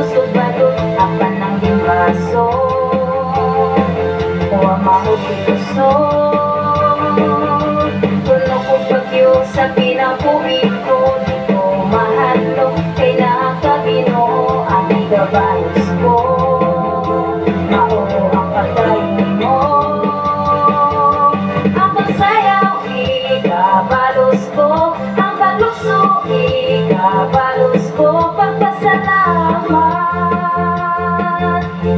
Unos ug balot apan ang gimbaso. Wa mahuti kusog. Tuno ko bagyo sa kinabuhi ko, di ko mahadlok kay naa ka, Ginoo, ang igabalos ko. Mao ang pagdaig nimo. Ang pagsayaw, igabalos ko. Ang paglukso, igabalos ko. Pagpasalamat,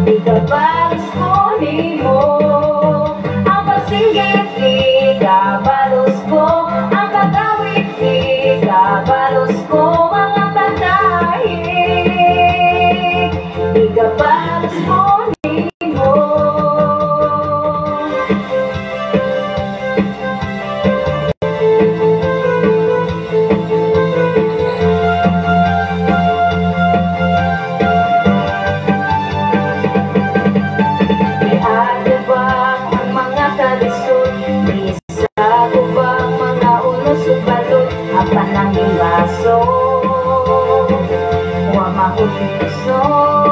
igabalos ko nimo. Ang pagsinggit, igabalos ko. Ang pag-awit, igabalos ko. Mga pagdaig, igabalos ko nimo. Giatubang ang mga kalisod, gisagubang mga unos ug balot, apan ang gimbaso. Wa mahuti kusog.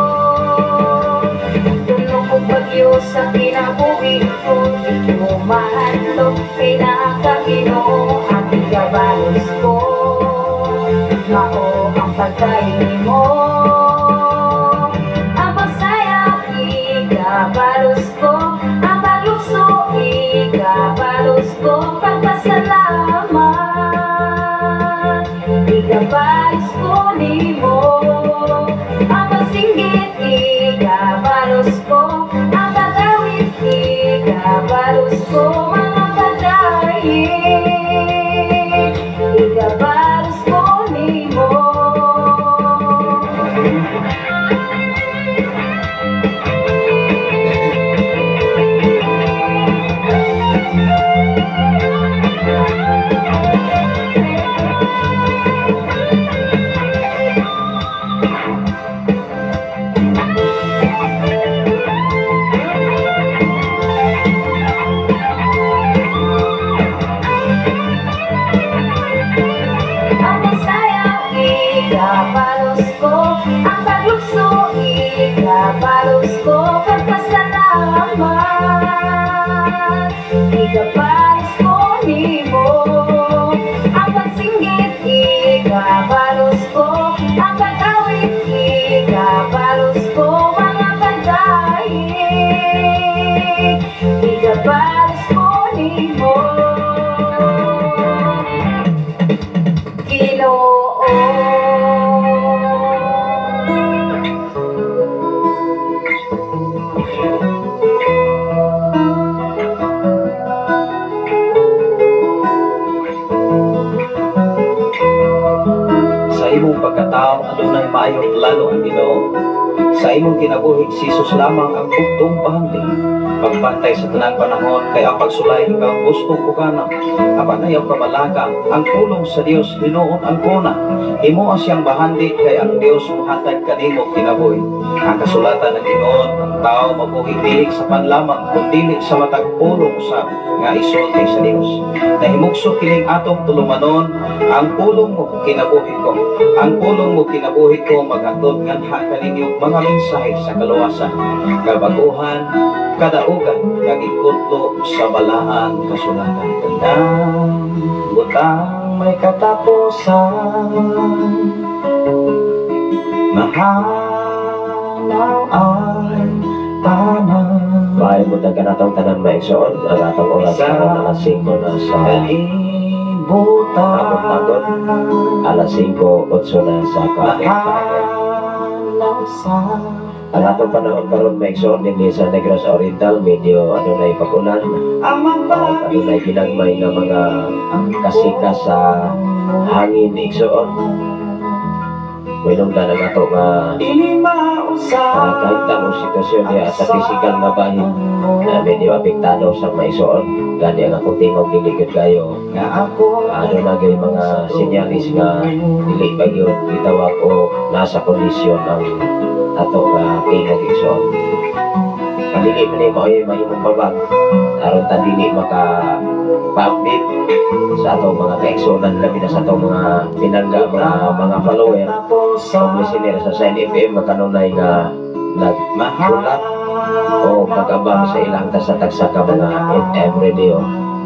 Tuno ko bagyo sa kinabuhi ko, di ko mahadlok kay naa ka, Ginoo, ang igabalos ko. Mao ang pagdaig nimo. Ang pagsayaw, igabalos ko. Ang paglukso, igabalos ko. Pagpasalamat, igabalos ko nimo. Ang pagsinggit, igabalos ko. Ang pag-awit, igabalos ko. Mga pagdaig, igabalos ko nimo. Ang pagsayaw, igabalos ko. Ang paglukso, igabalos ko. Pagpasalamat, igabalos ko nimo. Ang pagsinggit, igabalos ko. Ang pag-awit, igabalos ko. Mga pagdaig, igabalos ko nimo. Ginoo. Sa imong pagkatao adunay maayong plano ang Ginoo. Sa imong kinabuhi si Jesus lamang ang bugtong bahandi. Pagbantay sa tanang panahon kay ang pagsulay ikaw gustong pugana. Apan ayaw kabalaka ang pulong sa Dios hinuon ang kuna. Himoa siyang bahandi kay ang Dios mohatag kanimo kinabuhi. Ang kasulatan ng Ginoo, ang tao mabuhi dili sa panlamang kun dili sa matag pulong sa nga isulti sa Dios. Nahimugso kining atong tulumanon, ang pulong mo kinabuhi ko. Ang pulong mo kinabuhi ko maghatod nganha kaninyo mga mensahe sa kaluwasan, kabaguhan, kadaugan, kag ikutlo sa balaan kasulatan. Tanang butang may katapusan, mahalaw ang tanan. Maayong buntag kanatong tanan, maigsoon. Ang atong oras karon alas 5 na sa Kalibutan, kabuntagon, alas 5:08 na sa kabuntagon. Mahalaw sa Ang atong panahon karon, maigsoon, dinhi sa Negros Oriental, medyo adunay pag-ulan ang o adunay ginagmay nga mga kasika sa hangin, igsoon. Winungdan ang ato nga Dili mausap kahit ang sitwasyon niya sa physical nga bahin na medyo apektado sa maigsoon. Gani ang akong tingog dili gyud kayo. Nga ako Ano na gyud mga sinyalis nga dili pa gyud gitawag o nasa kondisyon ang ato nga tingog, igsoon. Dili man ni mao'y mahimong babag aron ta dili maka pa-update sa atong mga kaigsuonan, labi na sa atong mga pinangga, mga follower o listener sa Sign FM nga kanunay nga naghulat o nag-abang sa ilang tagsa-tagsa ka mga FM radio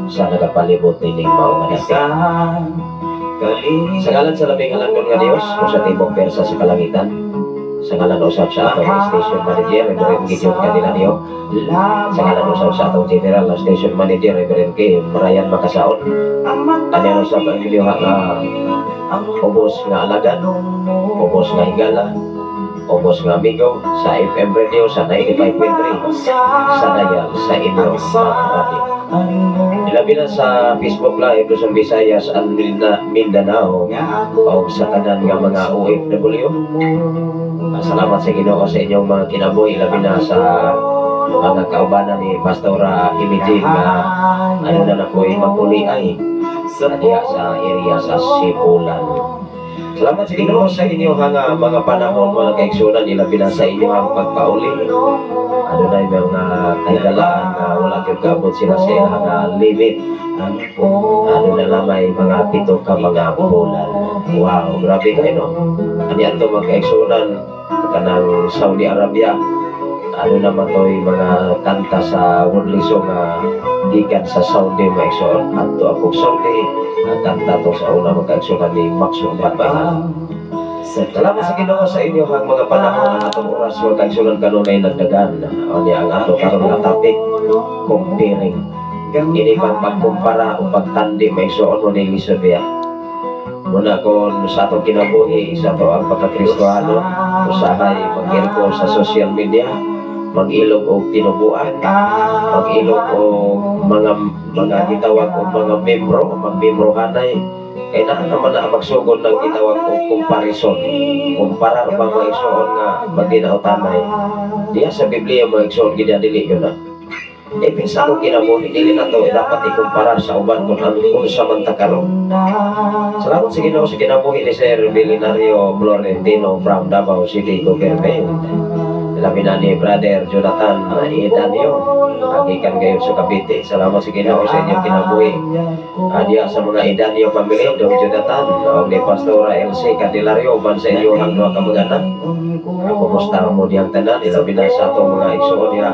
sa nagapalibot nining mao nga dapit. Sa ngalan sa labing halangdon nga Dios o sa tibok persa sa kalangitan, sa ngalan usab sa atong station manager, Reverend Gideon Candelario, sa ngalan usab sa atong general na station manager, Reverend K. Marian Makasaon, kanya usab ang inyong nga ubos nga alagad, ubos nga higala, ubos nga amigo sa FM radio sa 95.3 sa dial sa inyong mga radio. Ilabi na sa Facebook Live Luzon, Visayas and Mindanao o sa tanan nga mga OFW. Salamat sa Ginoo sa inyong mga kinabuhi, labi na sa mga kaubanan ni Pastora Imijin nga ano na nakoy mapuli ay diya sa area sa Sibulan. Salamat sa Ginoo sa inyong nga mga panahon, mga kaigsunan, ilabi na sa inyong pagpauli. Ano na yung mga kahigalaan na wala kayong kaabot sila sa ilang limit. Ano na lamay mga 7 ka mga bulan. Wow, grabe kayo, no? Ano yan ito mga kaigsunan, kanang Saudi Arabia. Ano naman to'y mga kanta sa worldly song nga gikan sa Saudi, mga igsoon. Adto akong Saudi, ang kanta to sa una mga kaigsunan ni Maxwell Batbahan. Salamat sa Ginoo sa inyo ang mga panahon, ang atong oras mga kaigsunan kanunay nagdagan. Ani ang ato karon nga topic, comparing. Ini pang pagkumpara o pagtandi mga igsoon mo ni Elizabeth. Muna kung sa atong kinabuhi, sa ato ang pagkakristohano, usahay mag-irko sa social media, mag-ilog og tinubuan, mag-ilog og mga gitawag og mga membro, magmembro hanay. Kay naa naman na magsugod ng gitawag og comparison. Kumpara ba mga igsoon nga magdinautanay. Diya sa Biblia mga igsoon gid dili yun na. Ibig sa atong kinabuhi, dili na to dapat ikumpara sa uban kung ano kung sa man ta karon. Salamat sa Ginoo sa kinabuhi ni Sir Billionario Florentino from Davao City Government. Labi na ni Brother Jonathan Edanio, gikan gayon sa Cavite. Salamat sa Ginoo sa inyong kinabuhi. Adya sa mga Edanio family, Dong Jonathan, o ni Pastora Elsie Candelario, uban sa inyong ang duha ka mga anak. Kumusta mo diyang tanan, ilabi na sa atong mga igsoon diha.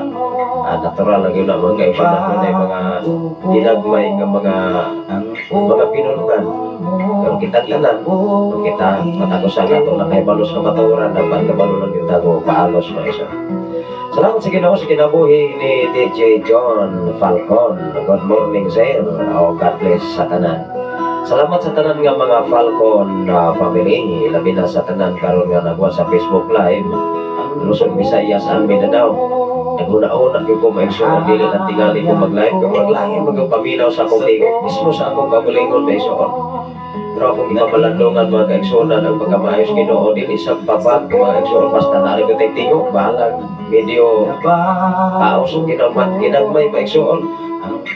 Natural lang yun ang mga kaigsuonan na mga ginagmay nga mga pinulugan. Pero kita tanan, kung kita matagusan na ito, nakaibalos na maturan, dapat kabalo lang yung tago, paalos mga isa. Salamat sa Ginoo sa kinabuhi ni DJ John Falcon. Good morning, sir. Oh, God bless sa tanan. Salamat sa tanan nga mga Falcon family. Labi na sa tanan karon nga nagwa sa Facebook Live Luzon, Visayas and Mindanao. Naguna-una gyud ko maigsoon, dili lang tingali ko mag-live. Kung maglahi magpaminaw sa akong tingog, mismo sa akong kaugalingon maigsoon. Pero akong ipamalandungan mga kaigsuonan ang pagkamaayos Ginoo dili sa babag mga igsoon, basta naari ko tingog, bahalag medyo paos og ginagmay mga igsoon.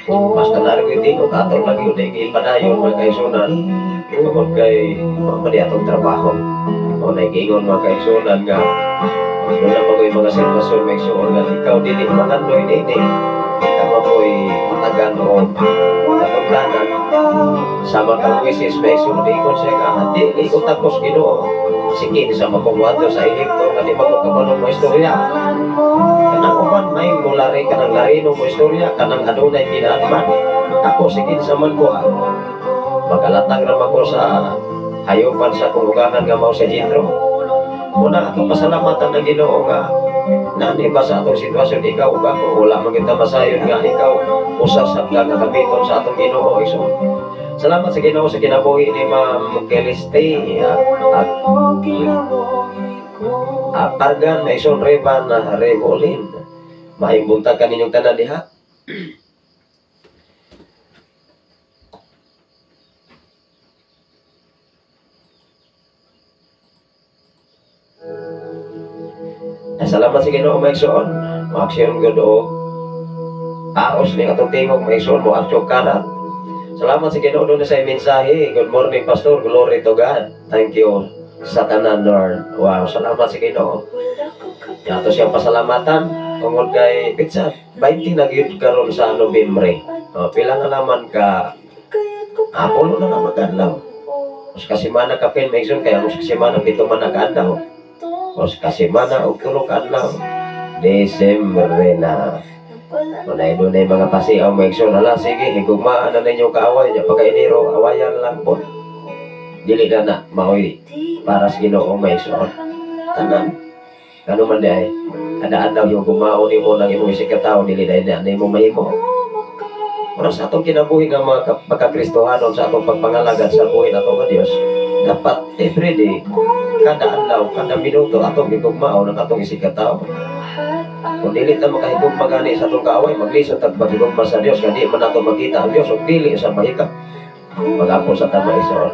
Basta naari ko tingog, ato lang yun ay ipadayon mga kaigsuonan. Tungod kay mali atong trabaho. O naigingon mga kaigsuonan nga doon na magoy mga sitwasyon mga igsoon nga ikaw dili mangandoy nini, ikaw magoy matagan o katuglanan sama kang wisis mga igsoon, ingon siya nga dili ko takos Ginoo. Sige sa makumuadto sa Ehipto nga di magkakabalo mo istorya. Kanang uban may mulari kanang larino mo istorya kanang adunay ginaatman. Ako sige sa man ko magalatang ra ko sa hayopan sa kunggangan nga mao sa Jethro. Muna atong pasalamatan ang Ginoo nga nani ba sa atong sitwasyon ikaw ug ako wala man kita masayon nga ikaw usa sa nga gamiton sa atong Ginoo igsoon. Salamat sa Ginoo sa kinabuhi ni Ma'am Keliste at Argan Maison Revan Revolin. Maayong buntag kaninyong tanan diha. Salamat sa Ginoo mga igsoon. Maaksyon gud og aos ni atong tingog mga igsoon mo aksyon kanan. Salamat sa Ginoo doon sa mensahe. Good morning Pastor, glory to God. Thank you sa tanan Lord. Wow, salamat sa Ginoo. Ato siyang pasalamatan tungod kay pizza 20 na gyud karon sa Nobyembre. Oh, pila na naman ka pulo na naman ka adlaw. Usa ka semana kapin, mga igsoon, kaya usa ka semana 7 man na kaadlaw. Usa ka semana og 3 ka adlaw. Desembre na. Dunay dunay mga pasiaw, mga igsoon, hala sige, higugmaan na ninyo kaaway niya pagka Enero, awayan lang po. Dili na na maoy para sa Ginoo, mga igsoon. Tanan. Ano man di ay, kada adlaw yung gumao nimo ng imong isigkatawo, dili dahil na nimo mahimo. Pero sa atong kinabuhi nga mga pagkakristohanon, sa atong pagpangalagad sa buhi nato nga Dios, dapat everyday, kada adlaw, kada minuto, atong gigugmao ng atong isigkatawo. Kung dili ta makahigugma gani sa atong kaaway, maglisod tag paghigugma sa Dios, kay di man nato makita ang Dios ug dili sa mahika. Mag-apo sa tama, igsoon.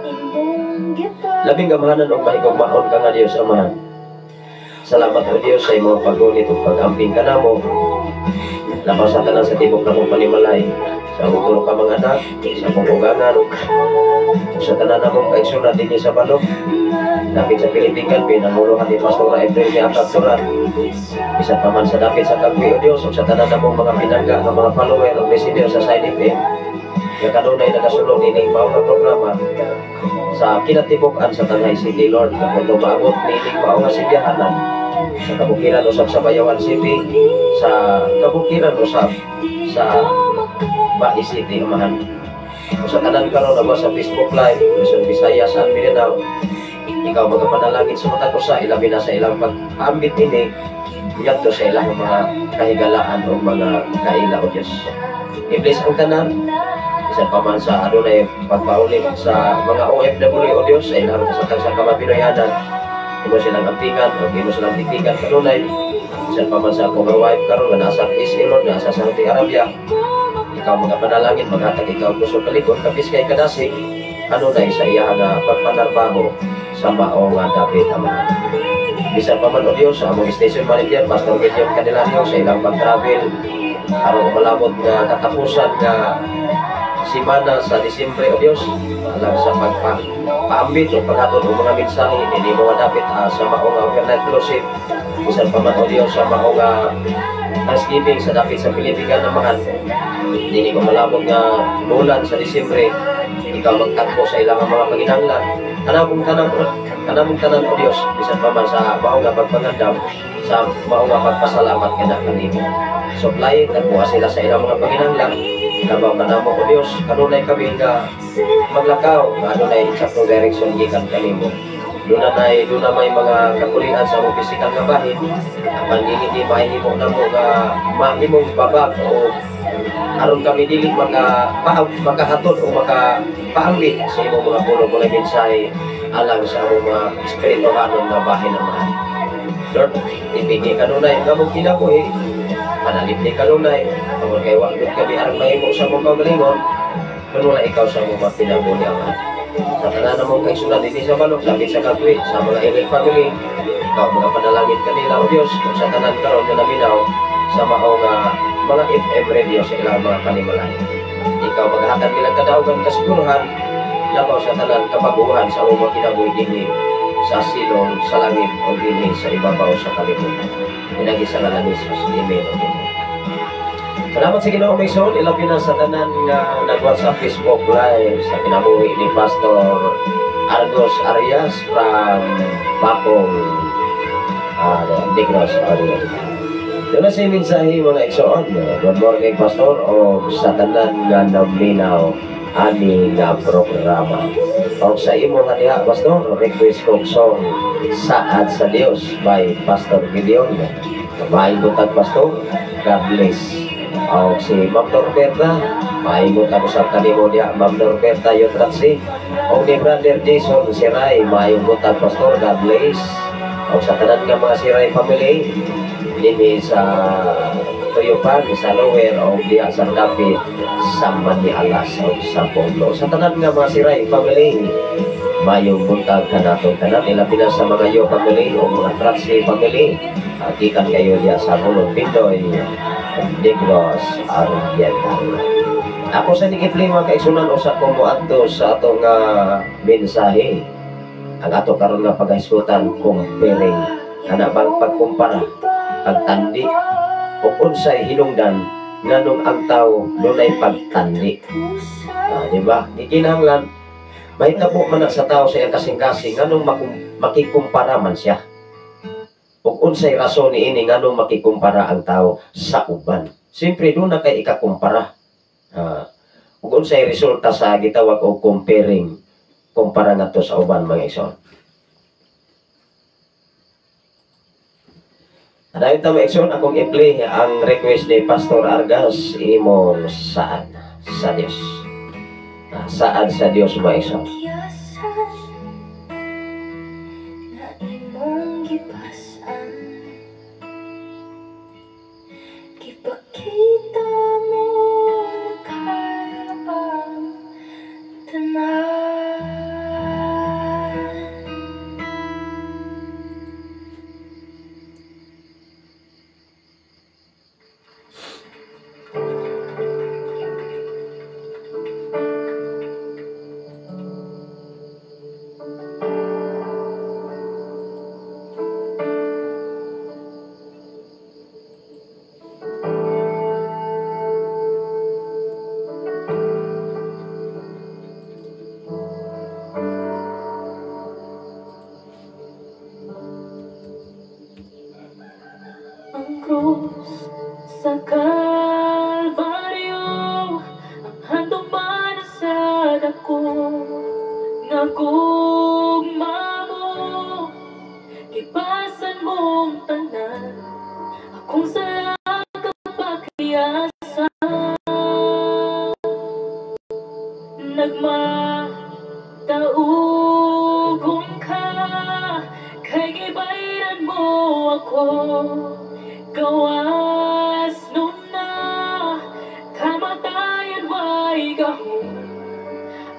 Labing gamhanan og mahigugmaon ka nga Dios Amahan. Salamat, O Dios, sa imong paggunit ug pag-amping kanamo. Labaw sa tanan sa tibok namong panimalay, sa among tulo ka mga anak, sa among ugangan, ug sa tanan namong kaigsunan dinhi sa balok. Dapit sa Pilipikan, pinanguluhan ni Pastora Efrem ni Akab Turan. Bisan pa man sa dapit sa Kagwi, O Dios, ug sa tanan namong mga pinangga nga mga follower ug listener sa Sign FM, nga kanunay nagasulod nining mao nga programa sa kinatibuk-an sa Tanay City, Lord, nga kung maabot nining mao nga sindihanan sa kabukiran usab sa Bayawan City, sa kabukiran usab sa Bais City, Amahan. Kung sa tanan karon na sa Facebook Live, Luzon, Visayas, at Mindanao, ikaw magapanalangin sa matag usa, ilabi na sa ilang pag-ambit ini ngadto sa ilang mga kahigalaan o mga kaila, O Diyos. I-bless ang tanan, bisan pa man sa adunay pagpauli sa mga OFW, O Diyos, sa ilang sa sa kamapinoyanan. Imo silang ampingan o imo silang titigan kanunay. Bisan pa man sa akong wife karon nga nasa Israel, nasa Saudi Arabia, ikaw mga panalangin, maghatag ikaw kusog kalikod, kapis kay kadasig, kanunay sa iya nga pagpanarbaho sa mao nga dapit, Amahan. Bisan pa man, O Diyos, sa among station manager, Pastor Gideon Candelario, sa ilang pag-travel, aron umalabot nga katapusan nga simana sa Disyembre, O Diyos, alang sa pagpaambit o paghatod og mga mensahe ini mga dapit sa mao nga overnight fellowship. Bisan pa man, O Diyos, sa mao nga Thanksgiving sa dapit sa Pilipinas, Amahan, dili ko malabot nga bulan sa Disyembre, ikaw magtakbo sa ilang mga panginahanglan. Kanamong tanan, kanamong tanan, O Diyos, bisan pa man sa mao nga pagpangandam, sa mao nga pagpasalamat kana kanimo. Supply, tagbuha sila sa ilang mga panginahanglan. Labaw kanamo, O Diyos, kanunay kami nga maglakaw, nga adunay eksaktong direction gikan kanimo. Doon na may mga kakulian sa among pisikal nga bahin, apan dili ni mahimo namo nga mahimong babag o aron kami dili makahatod o makapaambit sa imong mga pulong, mga mensahe alang sa among mga espirituhanon nga bahin, Amahan. Lord, ipigi kanunay nga among kinabuhi, panalipni kanunay, tungod kay wa gud kami aron mahimo sa among kaugalingon, kun wala ikaw sa among mga kinabuhi, Amahan. Sa tanan namong kaigsunan dinhi sa balok, dapit sa Kagwi, sa mga Angel family, ikaw mga panalangin kanila, O Dios, kung sa tanan karon nga naminaw sa mao nga mga FM radio sa ilang mga panimalay. Ikaw maghatag nilang kadaugan, kasiguruhan, labaw sa tanan kabaguhan sa among mga kinabuhi dinhi sa silong sa langit o dinhi sa ibabaw sa kalibutan. Pinagi sa ngalan ni Jesus. Amen. Amen. Salamat sa Ginoo, mga igsoon, ilabi na sa tanan nga nagwa sa Facebook Live sa kinabuhi ni Pastor Argos Arias from Bacong, Negros Oriental. Doon na sa mensahe, mga igsoon. Good morning, Pastor, o sa tanan nga naminaw ani nga programa. O sa imo nga diha, Pastor, request kong song "Saad sa Dios" by Pastor Gideon. Maayong buntag, Pastor. God bless. O si Ma'am Norberta, maayong buntag usab kanimo diha, Ma'am Norberta Yotratsi. O ni Brother Jason Siray, maayong buntag, Pastor. God bless. O sa tanan nga mga Siray family, dinhi sa Tuyupan, sa Lower, o diha sa dapit sa Manialas o sa Polo. Sa tanan nga mga Siray family, mayong buntag kanatong tanan, ilabi na sa mga Yo family o mga Tratsi family. Gikan kayo diha sa Mulong Pindoy, Negros Oriental. Ako sa nikipli, mga kaigsunan, usa ko moadto sa atong mensahe. Ang ato karon nga paghisgutan, comparing, kana bang pagkumpara, pagtandi o unsay hinungdan Nganong ang tao dunay pagtandi. Di ba? Gikinahanglan mahitabo man na sa tao sa iyang kasing-kasing, nganong makikumpara man siya. Ug unsay rason niini nganong makikumpara ang tao sa uban? Siyempre doon na kay ikakumpara. Ug unsay resulta sa gitawag og comparing, kumpara ngadto sa uban, mga igsoon. Adayon ta, mga igsoon, akong i-play ang request ni Pastor Argas, imong Saad sa Dios. Saad sa Dios, mga igsoon. Na imong gipasan, gipakita mo na kaya ang tanan. Ang krus sa Kalbaryo, ang handog man sa dako nga gugma mo, gipasan mong tanan akong sala kapakyasan. Nagmataugon ka kay gibayran mo ako, gawas nun na kamatayan way gahom,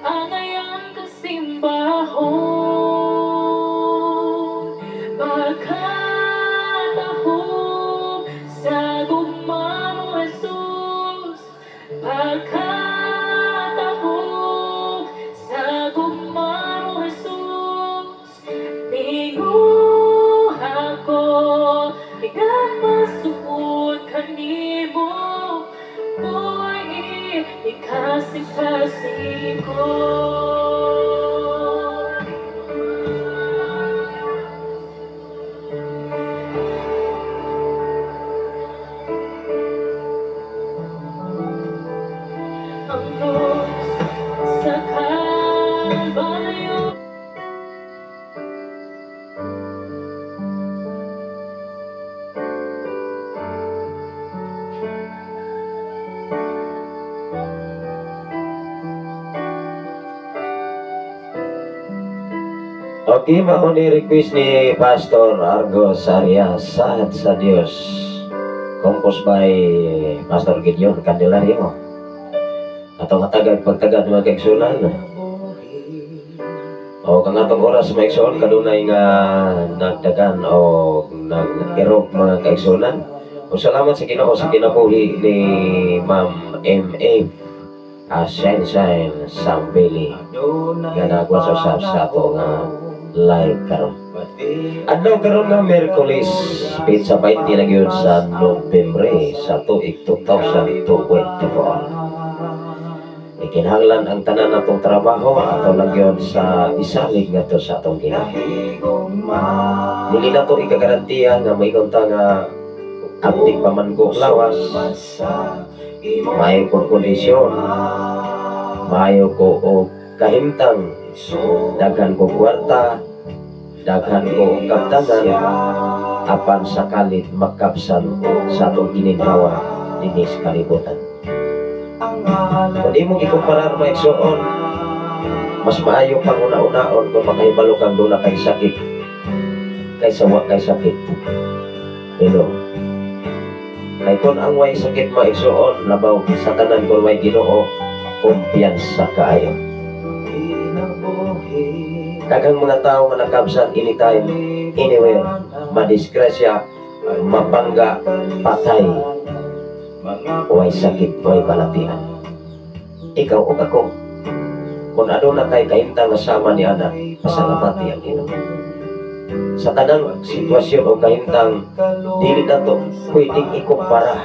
angayang kasimbahon. Pagkatahom sa gugma mo, Jesus, pagkatahom sa gugma mo, Jesus, tinguha ko, nagpasukod kanimo, buhay ikasing-kasing ko. Ang krus sa Kalbaryo. Okay, mao ni request ni Pastor Argos Arias, Saad sa Dios, composed by Pastor Gideon Candelario. Atong hatagad pagtagad, mga kaigsunan. O kang atong oras, mga igsoon, kadunay nga nagdagan o nag-irog, mga kaigsunan. O salamat sa Ginoo sa kinabuhi ni Ma'am M.A. Sunshine Sambili nga nagwa sa usab sa ato nga live karon. Adlaw karon nga Miyerkules, petsa 20 na gyud sa Nobyembre sa tuig 2024. Ikinahanglan ang tanan natong trabaho ato lang gyud sa isalig ngadto sa atong Ginoo. Dili nato ikagarantiya nga moingon ta nga abtik pa man ko lawas, maayo kong kondisyon, maayo ko og kahimtang, daghan ko kwarta, daghan ko og kaptangan, apan sakalit makapsan sa atong gininhawa dinhi sa kalibutan. Kung di mo ikumparar, mga igsoon, mas maayo pang una-unaon kung makahibalo kang duna kay sakit kaysa wa kay sakit. Hello. Kay kung ang way sakit, mga igsoon, labaw sa tanan kung way Ginoo, kumpiyansa kaayo. Daghang mga tao nga nakabsat anytime, anywhere, madisgrasya, mabangga, patay, way sakit, way balatian. Ikaw o ako, kung aduna kay kahimtang nga sama ni ana, pasalamati ang Ginoo. Sa tanang sitwasyon o kahimtang, dili nato pwedeng ikumpara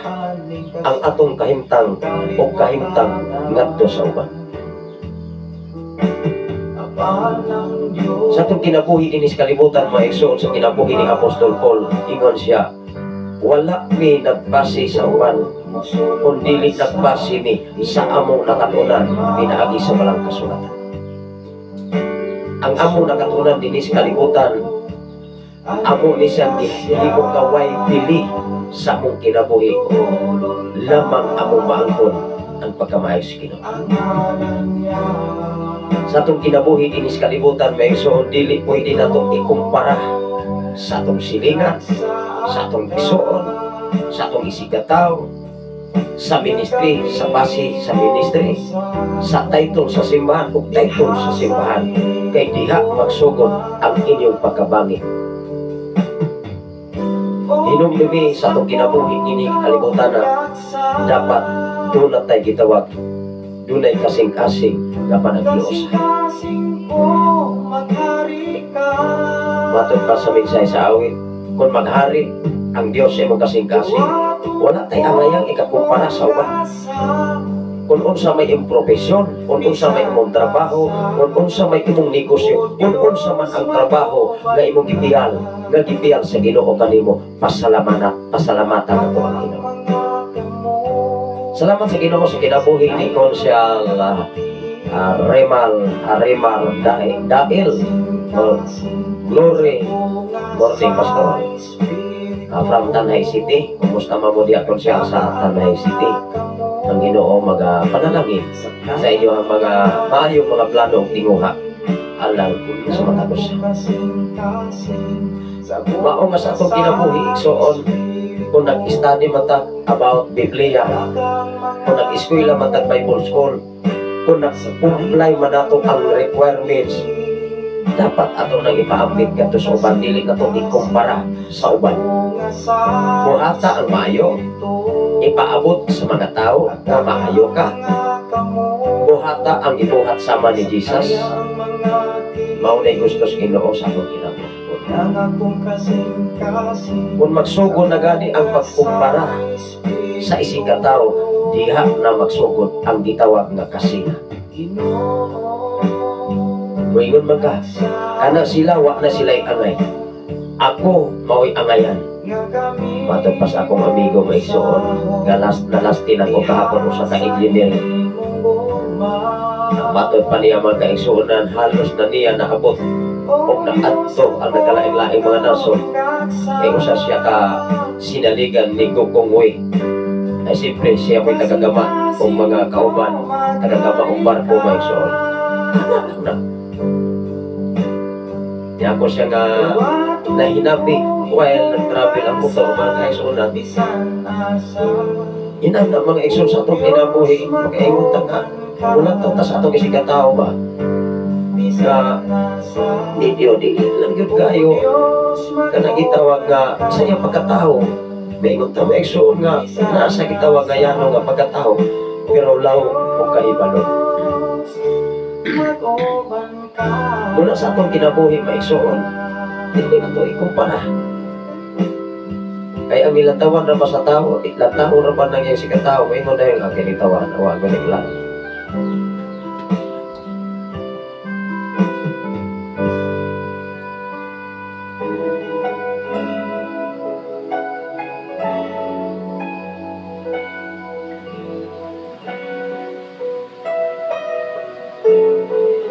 ang atong kahimtang o kahimtang ngadto sa uban. Sa atong kinabuhi dinhi sa kalibutan, mga igsoon, sa kinabuhi ni Apostol Paul, ingon siya, wala mi nagbase sa uban, kun dili nagbase mi sa among nakatunan pinaagi sa balang kasulatan. Ang among nakatunan dinhi sa kalibutan, amo ni siyang gihimo nga way bili sa among kinabuhi, lamang among maangkon ang pagkamaayo sa Ginoo. Sa atong kinabuhi dinhi sa kalibutan, mga igsoon, dili pwede natong ikumpara sa atong silingan, sa atong igsoon, sa atong isigkatawo, sa ministry, sa base sa ministry, sa title sa simbahan o title sa simbahan, kay diha magsugod ang inyong pagkabangi. Hinumdumi sa atong kinabuhi dinhi kalibutan na dapat doon na tayo gitawag, dunay kasing-kasing nga panagluosa. Matod pa sa mensahe sa awit, kung maghari ang Dios sa imong kasing-kasing, wala tay angayang ikakumpara sa uban. Kung unsa may imong profesyon, kung unsa may imong trabaho, kung unsa may imong negosyo, kung unsa man ang trabaho nga imong gipiyal, nga gipiyal sa Ginoo kanimo, pasalamatan ato ang Ginoo. Salamat sa Ginoo sa kinabuhi ni Konsyal Remal Remar Dail. Glory morning, Pastor. From Tanay City. Kumusta man mo diya, Konsyal, sa Tanay City? Ang Ginoo magapanalangin sa inyo ang mga maayong mga plano ug tinguha alang sa matag usa. Mao nga sa atong kinabuhi, igsoon, kung nag-study man ta about Biblia, kung nag-eskwela man ta Bible school, kung nag-comply man nato ang requirements, dapat ato nang ipaambit kadto sa uban, dili nato ikumpara sa uban. Buhata ang maayo, ipaabot sa mga tao nga maayo ka. Buhata ang ibuhat sama ni Jesus, mao nay gusto sa Ginoo sa atong kinabuhi. Kung magsugod na gani ang pagkumpara sa isig ka tawo, diha na magsugod ang gitawag nga kasina. Moingon man ka, kana sila wa na sila'y angay. Ako mao'y angayan. Matod pa sa akong amigo may igsoon, nalastin ako kahapon usa ka engineer. Matod pa niya mga kaigsuonan, halos na niya naabot og naadto ang nagkalaing-laing mga nasod. Kay usa siya ka sinaligan ni Gokongwei. Ay siyempre siya mo'y tagagama og mga kauban, tagagama og barko mga igsoon. Ana lang na. Niya ako siya nga nahinabi while nag-travel ang motor mga kaigsuonan. Inang na mga igsoon sa atong kinabuhi, makaingon ta nga wala ta sa atong isig ka tawo ba? Nga medyo dili lang gyud kayo kanang gitawag nga sa iyang pagkatao. Maingon ta mga igsoon nga nasa gitawag nga yano nga pagkatao, pero law og kahibalo. Muna sa atong kinabuhi mga igsoon, dili na to ikumpara. Kay ang nilantawan ra ba sa tao, lantawon ra ba nang iyang sikatao, maingon dahil ang kinitawan, awa gani lang.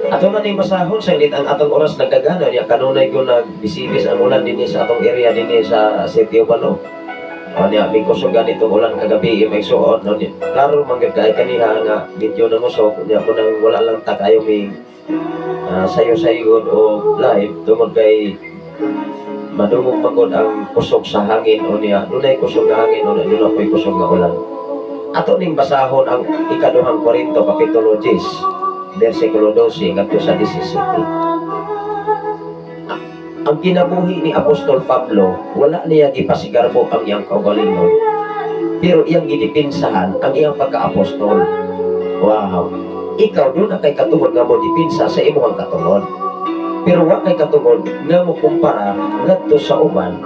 Ato na ning basahon saglit ang atong oras nagdagana niya kanunay ko nagbisibis ang ulan dinhi sa atong area dinhi sa City of Balo. Niya mi kusog ganitong ulan kagabi may suot no niya. Klaro man gyud kay kaniha nga medyo nangusok niya kun wala lang ta kayo mi sayo-sayo o live tungod kay madungog man gud ang kusog sa hangin o niya dunay kusog nga hangin o dunay poy kusog nga ulan. Ato ning basahon ang ikaduhang Korinto kapitulo 10 versikulo 12 ngadto sa 17. Ang kinabuhi ni Apostol Pablo, wala niya gipasigarbo ang iyang kaugalingon, pero iyang gidipinsahan ang iyang pagka-apostol. Wow! Ikaw doon na kay katungod nga mo dipinsa sa imong katungod. Pero wa kay katungod nga mo kumpara ngadto sa uban.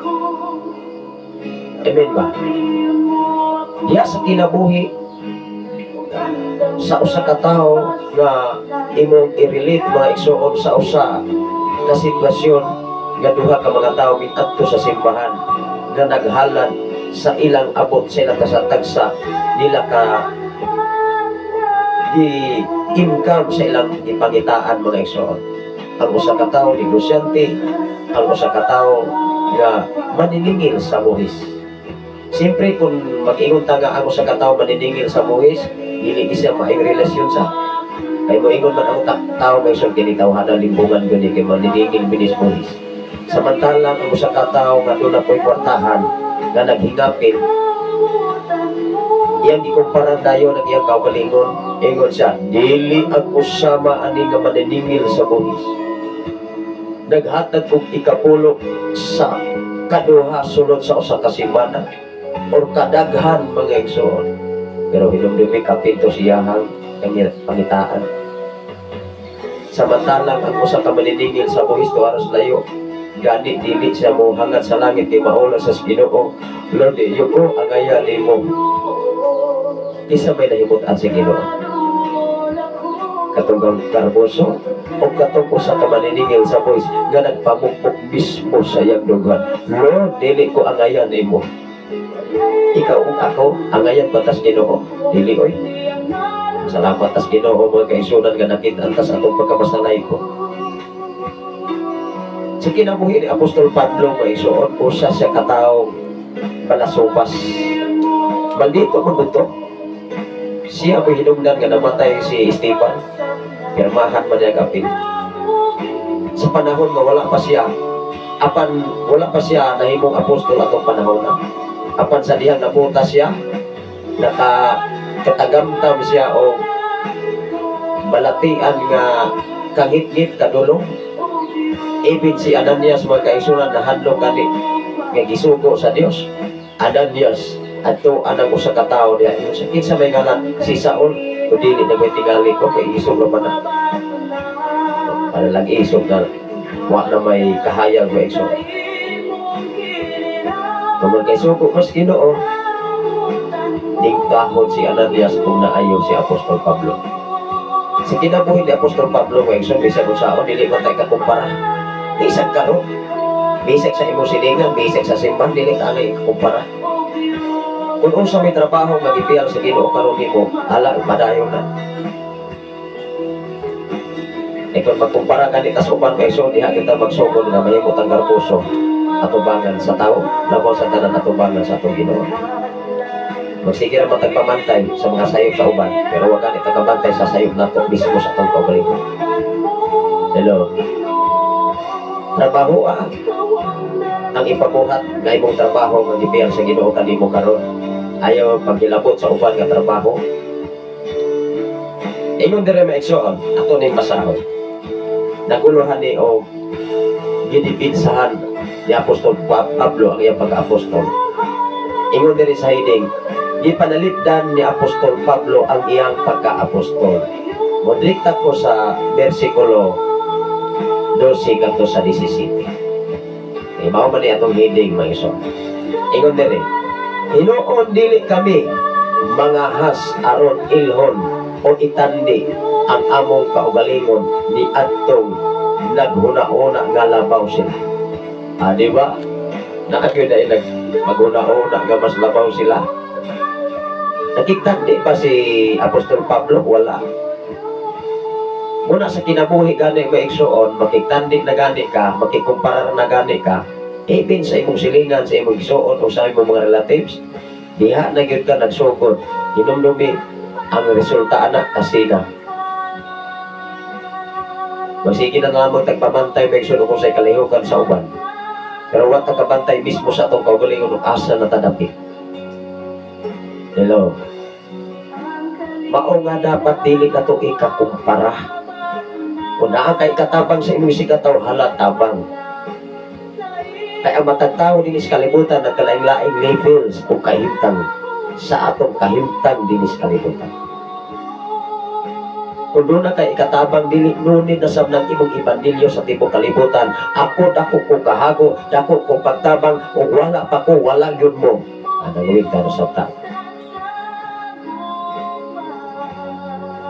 Amen ba? Diya sa kinabuhi sa usa ka tawo nga imong i-relate, mga igsoon, sa usa ka sitwasyon nga duha ka mga tawo miadto sa simbahan nga naghalad sa ilang abot, sa ilang kasatagsa nila ka di income, sa ilang ipangitaan, mga igsoon. Ang usa ka tawo negosyante, ang usa ka tawo nga maniningil sa buhis. Siyempre, kung mag-ingon ta nga ang usa ka tawo maniningil sa buhis, dili siya maayong relasyon sa kay moingon man ang tao may isod kini tawhana, limbungan gyud ni kay maniningil binis buhis. Samantalang ang usa ka tawo nga doon na po'y kwartahan nga naghingapin, iyang gikumpara dayon ang iyang kaugalingon. Ingon siya, "Dili ako sama ani nga maniningil sa buhis. Naghatag og ikapulo sa kaduha sulod sa usa ka semana or kadaghan," mga igsoon. Pero hinumdumi kapito siyahang pangitaan. Samantalang ang usa ka maniningil sa buhis tuara sa layo, gani dili siya mo hangad sa langit kay maula sa Ginoo, "Lord, yuko ang aya nimo." Kinsa may nahimutan sa Ginoo? Katong garboso o katong usa ka maniningil sa buhis nga nagpamukpok mismo sa iyang dughan, "Lord, dili ko angayan nimo"? Ikaw ug ako, angayan ba tas Ginoo? Dili oy. Salamat tas Ginoo, mga kaigsuonan, nga nakita tas atong pagkamasalay ko. Sa kinabuhi ni Apostol Pablo, mga igsoon, usa siya kataong balasubas. Maldito man dito. Siya mo'y hinungdan nga namatay si Esteban. Pirmahan man niya kapil. Sa panahon nga wala pa siya, apan wala pa siya nahimong apostol atong panahon na. Apan sa dihang naputa siya, naka katagamtam siya o balatian nga kangitngit kadulong. Ibig si Ananias, mga kaigsuonan, nahadlok kani nga gisugo sa Dios. "Ananias, adto anang usa ka tawo diha." Ingon siya, "Kinsa may ngalan?" "Si Saul." "Kung dili na ko'y tingali ko kay isog ra man na." Para lang isog na wa na may kahayag, may igsoon. Tungod kay sugo mas Ginoo, ningkahon si Ananias kung naayo si Apostol Pablo. Sa kinabuhi ni Apostol Pablo, mga igsoon, bisag unsaon, dili man tayo kakumpara. Bisag karon, bisag sa imong silingan, bisag sa simbahan, dili ta angay ikakumpara. Kung unsa may trabaho nga gipiyal sa Ginoo karon nimo, hala, padayon na. E kung magkumpara ka ni tas uban kay so diha kita magsugod nga mahimot ang garboso atubangan sa tao, labaw sa tanan atubangan sa atong Ginoo. Magsige ra man tagpamantay sa mga sayop sa uban, pero wa gani tagabantay sa sayop nato mismo sa atong kaugalingon. Hello. Trabaho ah. Ang ipabuhat nga imong trabaho nga gipiyal sa Ginoo kanimo karon. Ayaw paghilabot sa uban nga trabaho. Ingon dire, mga igsoon, ato ning basahon. Naguluhan ni o gidipinsahan ni Apostol Pablo ang iyang pag-apostol. Ingon diri sa heading, gipanalipdan ni Apostol Pablo ang iyang pagka-apostol. Modrekta ko sa versikulo 12 ngadto sa 17. Eh, mao man ni atong heading, mga igsoon. Ingon diri, "Hinuon dili kami mangahas aron ilhon o itandi ang among kaugalingon ni adtong naghuna-una nga labaw sila." Ah, di ba? Naa gyud ay nag maghuna-una nga mas labaw sila. Nakitandi pa si Apostol Pablo? Wala. Muna sa kinabuhi gani, mga igsoon, makitandi na gani ka, makikumpara na gani ka, even sa imong silingan, sa imong igsoon o sa imong mga relatives, diha na gyud ka nagsugod. Hinumdumi ang resulta ana kasina. Magsige na lamang tagpamantay, mga igsoon, kung sa kalihukan sa uban. Pero wa ta kabantay mismo sa atong kaugalingon ug asa na tadapit. Hello. Mao nga dapat dili nato ikakumpara. Kung naa kay katabang sa imong isigkatawo, hala, tabang. Kay ang matag tawo dinhi sa kalibutan nagkalaing-laing levels o kahimtang sa atong kahimtang dinhi sa kalibutan. Kung doon na kay ikatabang dili nunid na sab ng imong ebanghelyo sa tibuok kalibutan. Ako dako ko kahago, dako ko pagtabang ug wala pa ko, wala gyud mo. Anang ta sab ta.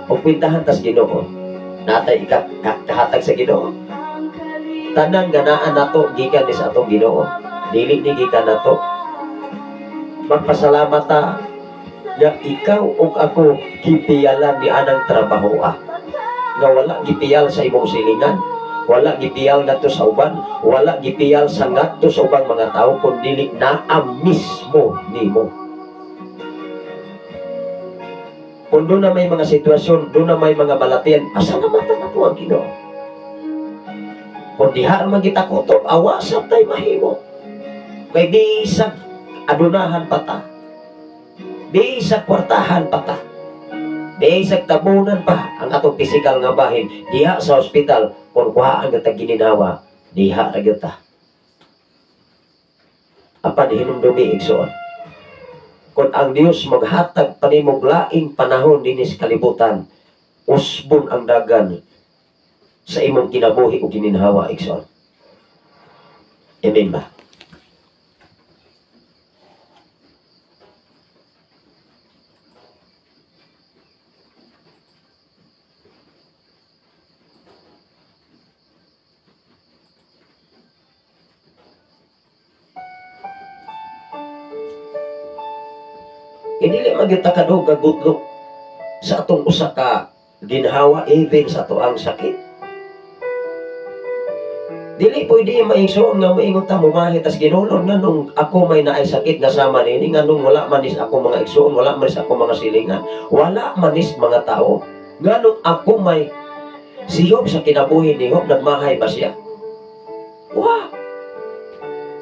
Og kwentahan tas Ginoo. Natay ikahatag sa Ginoo. Tanan nga naa nato gikan ni sa atong Ginoo. Dili ni gikan nato. Magpasalamat ta nga ikaw ug ako gipiyalan ni anang trabaho nga wala gipiyal sa imong silingan, wala gipiyal ngadto sa uban, wala gipiyal sa ngadto sa ubang mga tao, kun dili naa mismo nimo. Kung doon na may mga sitwasyon, doon na may mga balatian, pasalamatan na po ang Ginoo. Kung diha man kita kutob, awa sab tay mahimo. Kay bisag adunahan pa ta, bisag kwartahan pa ta, bisag tabunan pa ang atong pisikal nga bahin, diha sa ospital, kung kuhaan ka gininhawa, diha ra gyud ta. Apan hinumdumi igsoon, kung ang Dios maghatag panimog laing panahon dinhi sa kalibutan, usbon ang dagan sa imong kinabuhi o gininhawa igsoon. Amen ba? Dili man gyud ta kadugag gudlok sa atong usa ka ginhawa, even sa atoang sakit. Dili pwede maigsoon nga moingon ta mumahi tas Ginoo nganong ako may naay sakit nga sama nini, nganong wala man is ako mga igsoon, wala man is ako mga silingan, wala man is mga tao, nganong ako may si Job sa kinabuhi ni Job, nagmahay ba siya? Wa.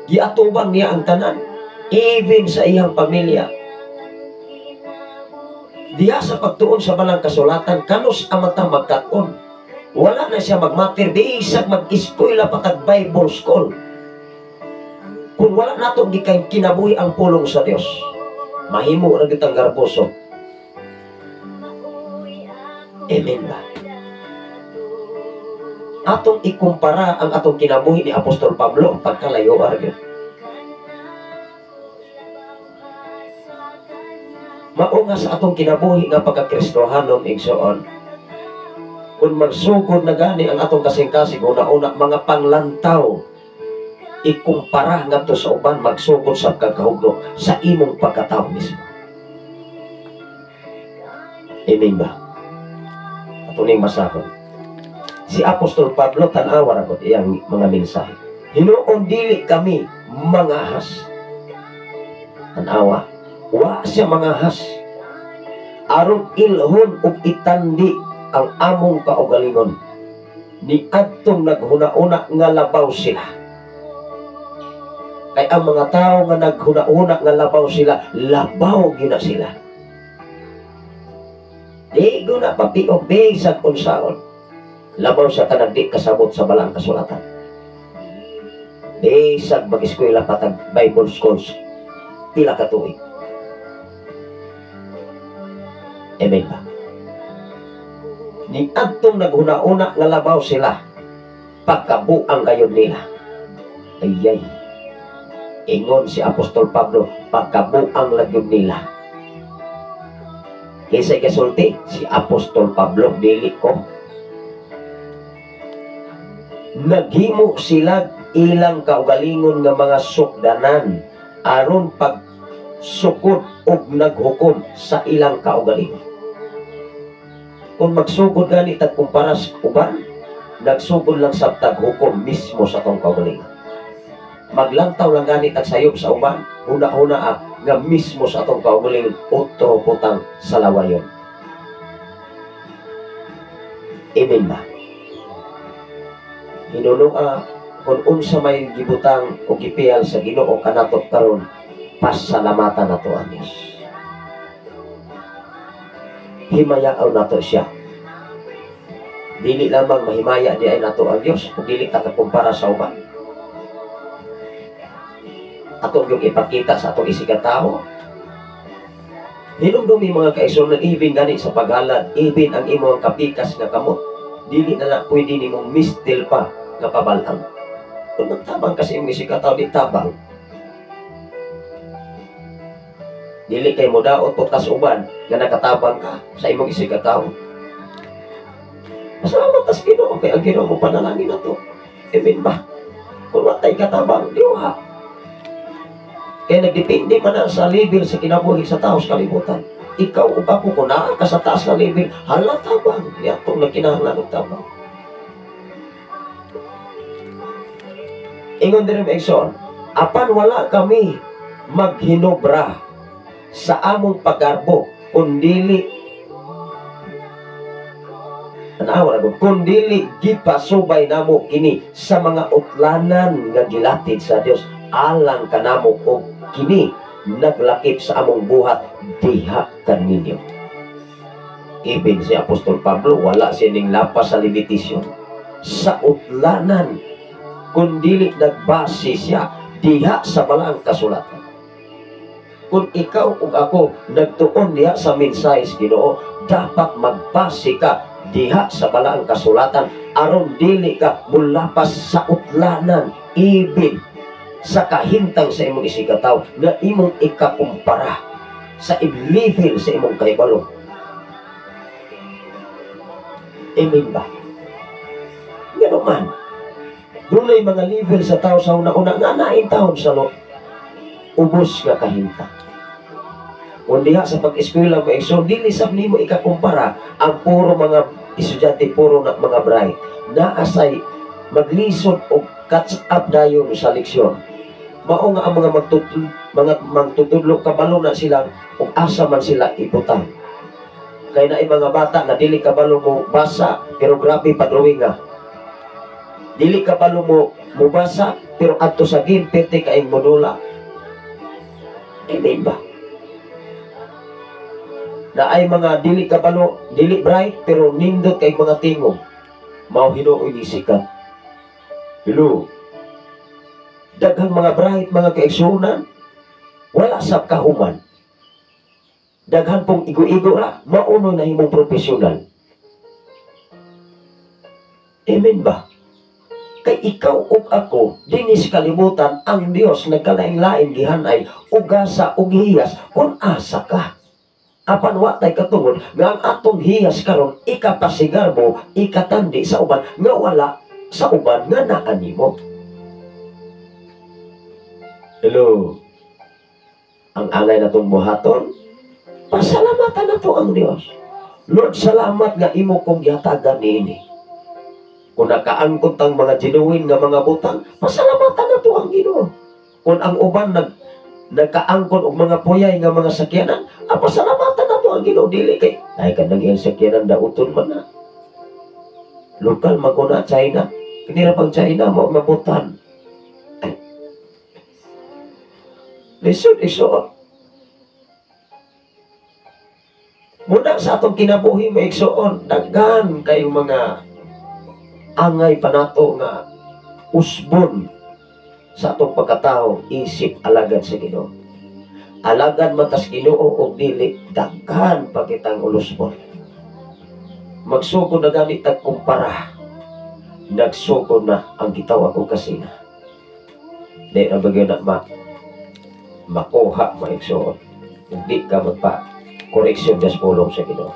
Giatubang niya ang tanan, even sa iyang pamilya. Diya sa pagtuon sa balang kasulatan, kanus amata magkat-on. Wala na siya magmatir, bisag mag-eskwela patag Bible school. Kung wala nato gikay kinabuhi ang pulong sa Dios, mahimo ra gyud ang garboso. Amen ba? Atong ikumpara ang atong kinabuhi ni Apostol Pablo, pagkalayo ra gyud. Mao nga sa atong kinabuhi nga pagkakristohanon igsoon, kung magsugod na gani ang atong kasing-kasing, una-una mga panglantaw, ikumpara ngadto sa uban, magsugod sa pagkahugno sa imong pagkatao mismo. Amen ba? Ato ning masahon. Si Apostol Pablo, tan-awa ra gud iyang mga mensahe. Hinuon dili kami mangahas. Tan-awa, wa siya mangahas. Aron ilhon ug itandi ang among kaugalingon, ni adtong naghuna-una nga labaw sila. Kay ang mga tao nga naghuna-una nga labaw sila, labaw gyud na sila. Di gyud na papiog bisag unsaon. Labaw sa tanang di kasabot sa balang kasulatan. Bisag mag-eskwela patag Bible schools pila ka tuig. Amen ba? Ni adtong naghuna-una nga labaw sila, pagkabuang kayon nila. Ayay. Ingon si Apostol Pablo, pagkabuang lagyon nila. Kinsa ikasulti? Si Apostol Pablo, dili ko. Naghimo sila ilang kaugalingon nga mga sukdanan aron pagsukod og naghukom sa ilang kaugalingon. Kung magsugod gani tag kumpara sa uban, nagsugod lang sa taghukom mismo sa atong kaugalingon. Maglantaw lang gani tag sayop sa uban, huna-huna nga mismo sa atong kaugalingon otro putang sa lawayon. Amen ba? Hinunong kung unsa may gibutang o gipiyal sa Ginoo kanato karon, pasalamatan nato ang Dios. Himayaw nato siya. Dili lamang mahimaya di ay nato ang Dios kung dili ta kakumpara sa uban. Atong yung ipakita sa atong isigatao, Hinumdumi, mga kaigsuonan, ibin gani sa paghalad, ibin ang imong kapikas nga kamot. Dili na na pwede nimong mistil pa nga pabalang. Kung magtabang kasi imong isigkatawo, di tabang. Dili kay mo daot o tas uban nga nakatabang ka sa imong isigkatawo. Pasalamat tas Ginoo kay ang Ginoo mo panalangin na to. Amen ba? Kung watay katabang, di wa. Kaya nagdepende man na sa level sa kinabuhi sa tao sa kalibutan. Ikaw ug ako, kung naa ka sa taas nga level, hala tabang. Yatong nagkinahanglan og tabang. Ingon diri, Exxon, apan wala kami maghinobra sa among paggarbo, kundili tanawa na gud, kundili gipasubay namo kini sa mga utlanan nga gilatid sa Dios alang kanamo og kini naglakip sa among buhat diha kaninyo. Ibin si Apostol Pablo, wala siya ning lapas sa limitasyon sa utlanan, kundili nagbase siya diha sa balaang kasulatan. Kung ikaw ug ako nagtuon diha sa mensahe sa Ginoo, dapat magbase ka diha sa balaang kasulatan aron dili ka mulapas sa utlanan, ibin sa kahimtang sa imong isigkatawo nga imong ikakumpara sa level sa imong kahibalo. Amen ba? Ngano man, dunay mga level sa tao sa una-una nga nain taon sa ubos nga kahimtang. Kung diha sa pag-eskwela mo, so dili sab nimo ikakumpara ang puro mga estudyante, puro na mga bright. Naasay maglisod og catch up dayon sa leksyon. Mao nga ang mga magtutudlo kabalo na sila og asa man sila ibutang. Kay naay mga bata nga dili kabalo mo basa pero grabe pa drawing nga. Dili kabalo mo mobasa pero adto sa game pete kaayong modula. Amen ba? Naay mga dili kabalo, dili bright pero nindot kay mga tingog. Mao hinuoy ni sikat. Hello. Daghang mga bright, mga kaigsuonan, wala sa kahuman. Daghan pong igo-igo ra, mauno na himong profesional. Amen ba? Kay ikaw ug ako, dinis kalibutan, ang Dios nagkalain-lain gihanay, ugasa ug hiyas, kung asa ka. Apan wa tay katungod nga ang atong hiyas karon ikapasigarbo, ikatandi sa uban nga wala sa uban nga naa nimo. Hello. Ang angay natong buhaton, pasalamatan nato ang Dios. Lord, salamat nga imo kong gihatagan niini. Kung nakaangkon tang mga genuine nga mga butang, pasalamatan nato ang Ginoo. Kung ang uban nagkaangkon og mga puyay nga mga sakyanan, pasalamatan nato ang Ginoo. Dili kay ay kanang iyang sakyanan dauton man na. Lokal man ko na China, kinira pang China mo mabutan. Lisod igsoon. Muna sa atong kinabuhi mo igsoon, daghan kayong mga angay panato nga usbon sa atong pagkatao isip alagad sa Ginoo. Alagad man tas Ginoo og dili, daghan pa kitang ulusbon. Magsugod na gani tag kumpara. Nagsugod na ang gitawag og kasina. Di na bagay na makuha maigsoon. Hindi ka magpa-koreksyon sa pulong sa Ginoo.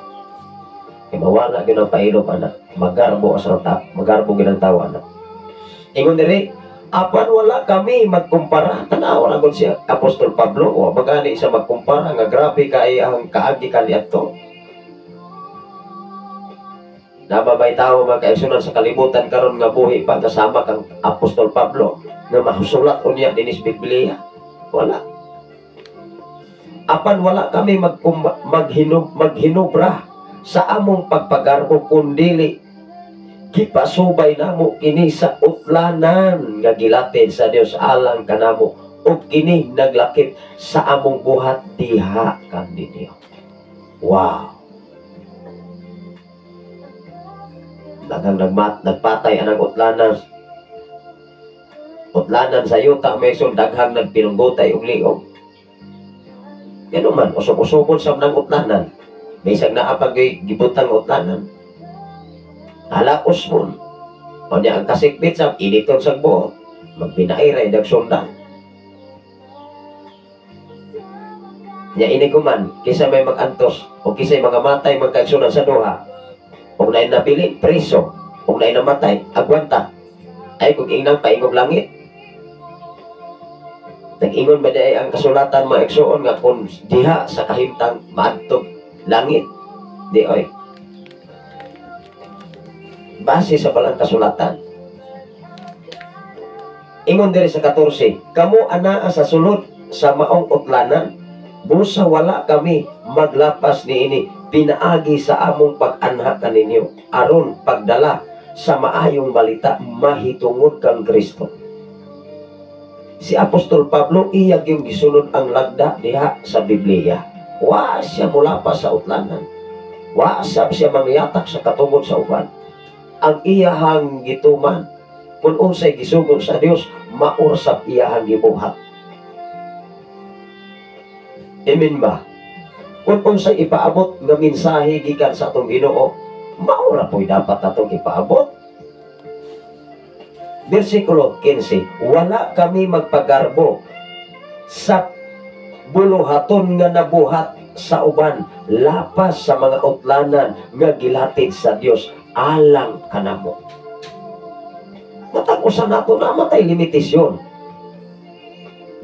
Kay mawala gyud ang pailom ana, magarbo sa tao, magarbo gyud ang tawo ana. Ingon diri, apan wala kami magkumpara. Tanaw ra gud si Apostol Pablo, wa magani siya magkumpara nga grabe kay ang kaagi kaniadto. Nababay tao mga kaigsunan sa kalibutan karon nga buhi pa kasama kang Apostol Pablo nga masulat unya dinis Biblia. Wala. Apan wala kami maghinubra sa among pagpagarbo, kundili gipasubay namo kini sa utlanan nga gilatid sa Dios alang kanamo ug kini naglakip sa among buhat diha kaninyo. Wow. Daghang nagpatay anang utlanan. Utlanan sa yuta may daghang nagpinunggotay og liog. Ganun man, usog-usogod sa nang utlanan. Bisag naa pa gibutang utlanan. Halaos mo. O niya ang kasikbit sa initon sa buot. Magbinaira, nagsundan. Nya ini kuman, kisa may magantos o kisa mga matay magkaigsunan sa duha. Kung naay napili, preso. Kung naay namatay, agwanta. Ay kung inang paingog langit. Nag-ingon ba di ang kasulatan mga igsuon nga kung diha sa kahimtang maadtog langit. Di oy. Base sa balang kasulatan. Ingon diri sa 14, kamo anaa sa sulod sa maong utlanan, busa wala kami maglapas niini pinaagi sa among pag-anha kaninyo aron pagdala sa maayong balita mahitungod kang Kristo. Si Apostol Pablo iyag yung gisunod ang lagda diha sa Biblia. Wa siya mulapas sa utlanan. Wa sab siya mangyatak sa katungod sa uban. Ang iyahang gituman kung unsay gisugod sa Dios, maursap iyahang gibuhat. Amen ba? Kung unsay ipaabot nga mensahe gikan sa atong Ginoo, maura po'y dapat atong ipaabot. Versikulo 15, wala kami magpagarbo sa buluhaton nga nabuhat sa uban, lapas sa mga utlanan nga gilatid sa Dios alang kanamo. Matag usa nato namatay limitasyon.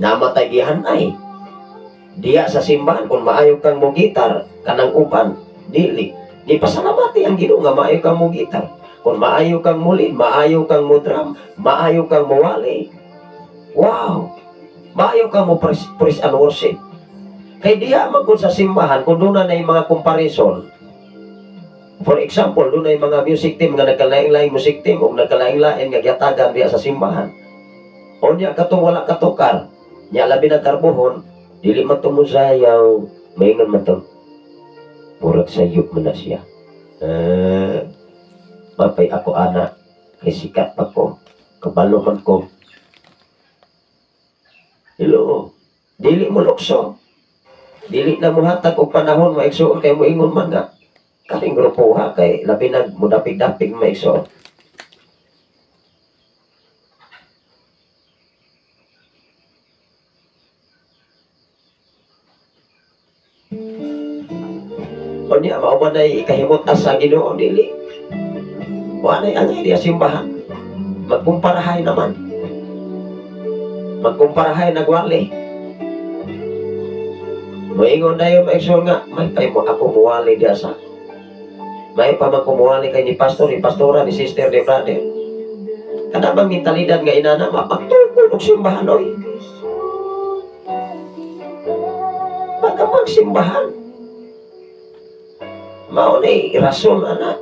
Namatay gihanay. Diya sa simbahan kung maayo kang mo gitar kanang uban dili di pasalamati ang Ginoo nga maayo kang mo gitar. Kung maayo kang muli, maayo kang mo drum, maayo kang mowali. Wow, maayo kang mo praise and worship. Kay diya man gud sa simbahan kung doon na mga comparison. For example, doon na mga music team nga nagkalaing-laing music team o nagkalaing-laing nga giyatagan diya sa simbahan. O niya katong wala katukar, niya labi nagkarbuhon, dili man tumusayaw, maingon man to, murag sayop man na siya. Mapay ako ana, kay sikat pa ko, kabalo man ko. Hello, dili mo lukso, dili na muhatag og panahon maigsuon kay moingon man nga kaning grupo ha kay labi nag mudapig-dapig maigsuon. O niya, mao ba na'y ikahimot sa Ginoo dili? Wa na'y angay diya simbahan. Magkumparahay naman. Magkumparahay nagwali. Moingon dayon maigsoon nga, may pay mo ako muwali diya sa. May pa man kumuwali kay ni pastor, ni pastora, ni sister, ni brother. Kana bang mentalidad nga inana mapagtukod og simbahan oy. Pagkamagsimbahan. Mao nay rason ana.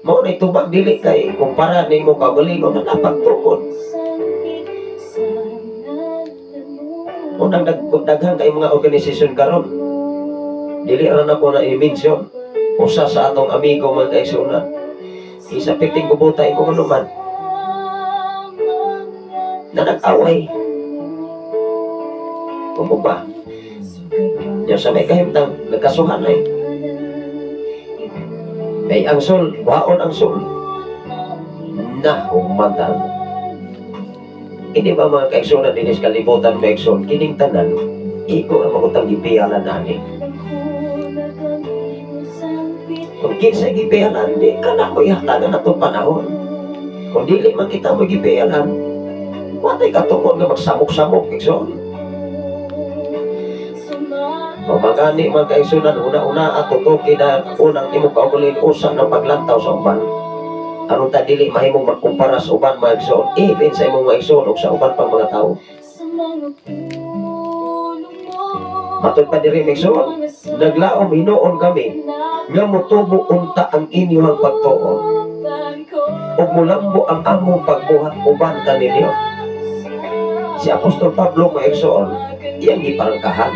Mao nay tubag dili kay kumpara nimo kaugalingon na napagtukod. Unang daghan kay mga organisasyon karon. Dili ra nako na i-mention usa sa atong amigo mga kaigsuonan. Isa piting kubutay ko man na nag-away. Kumo ba? Nya sa may kahimtang nagkasuhan ay. Kay ang sol, waon ang sol. Na humantang. Hindi ba mga kaigsuonan dinis kalibutan mga igsoon, kining tanan iko ang magutang gipiyalan nani. Kung kinsa gipiyalan, di kana mo ihatagan atong panahon. Kung dili man kita mo gipiyalan, watay katungod nga magsamok-samok igsoon. Mamagani mga kaigsunan, una-una at tutuki na unang imong kaugalingon usa ng paglantaw sa uban. Aron ta dili mahimong magkumpara sa uban mga igsoon, even sa imong mga igsoon o sa uban pang mga tao. Matod pa diri mga igsoon, naglaom hinuon kami nga motubo unta ang inyong pagtuo ug molambo ang among pagbuhat uban kaninyo. Si Apostol Pablo mga igsoon, iyang giparangkahan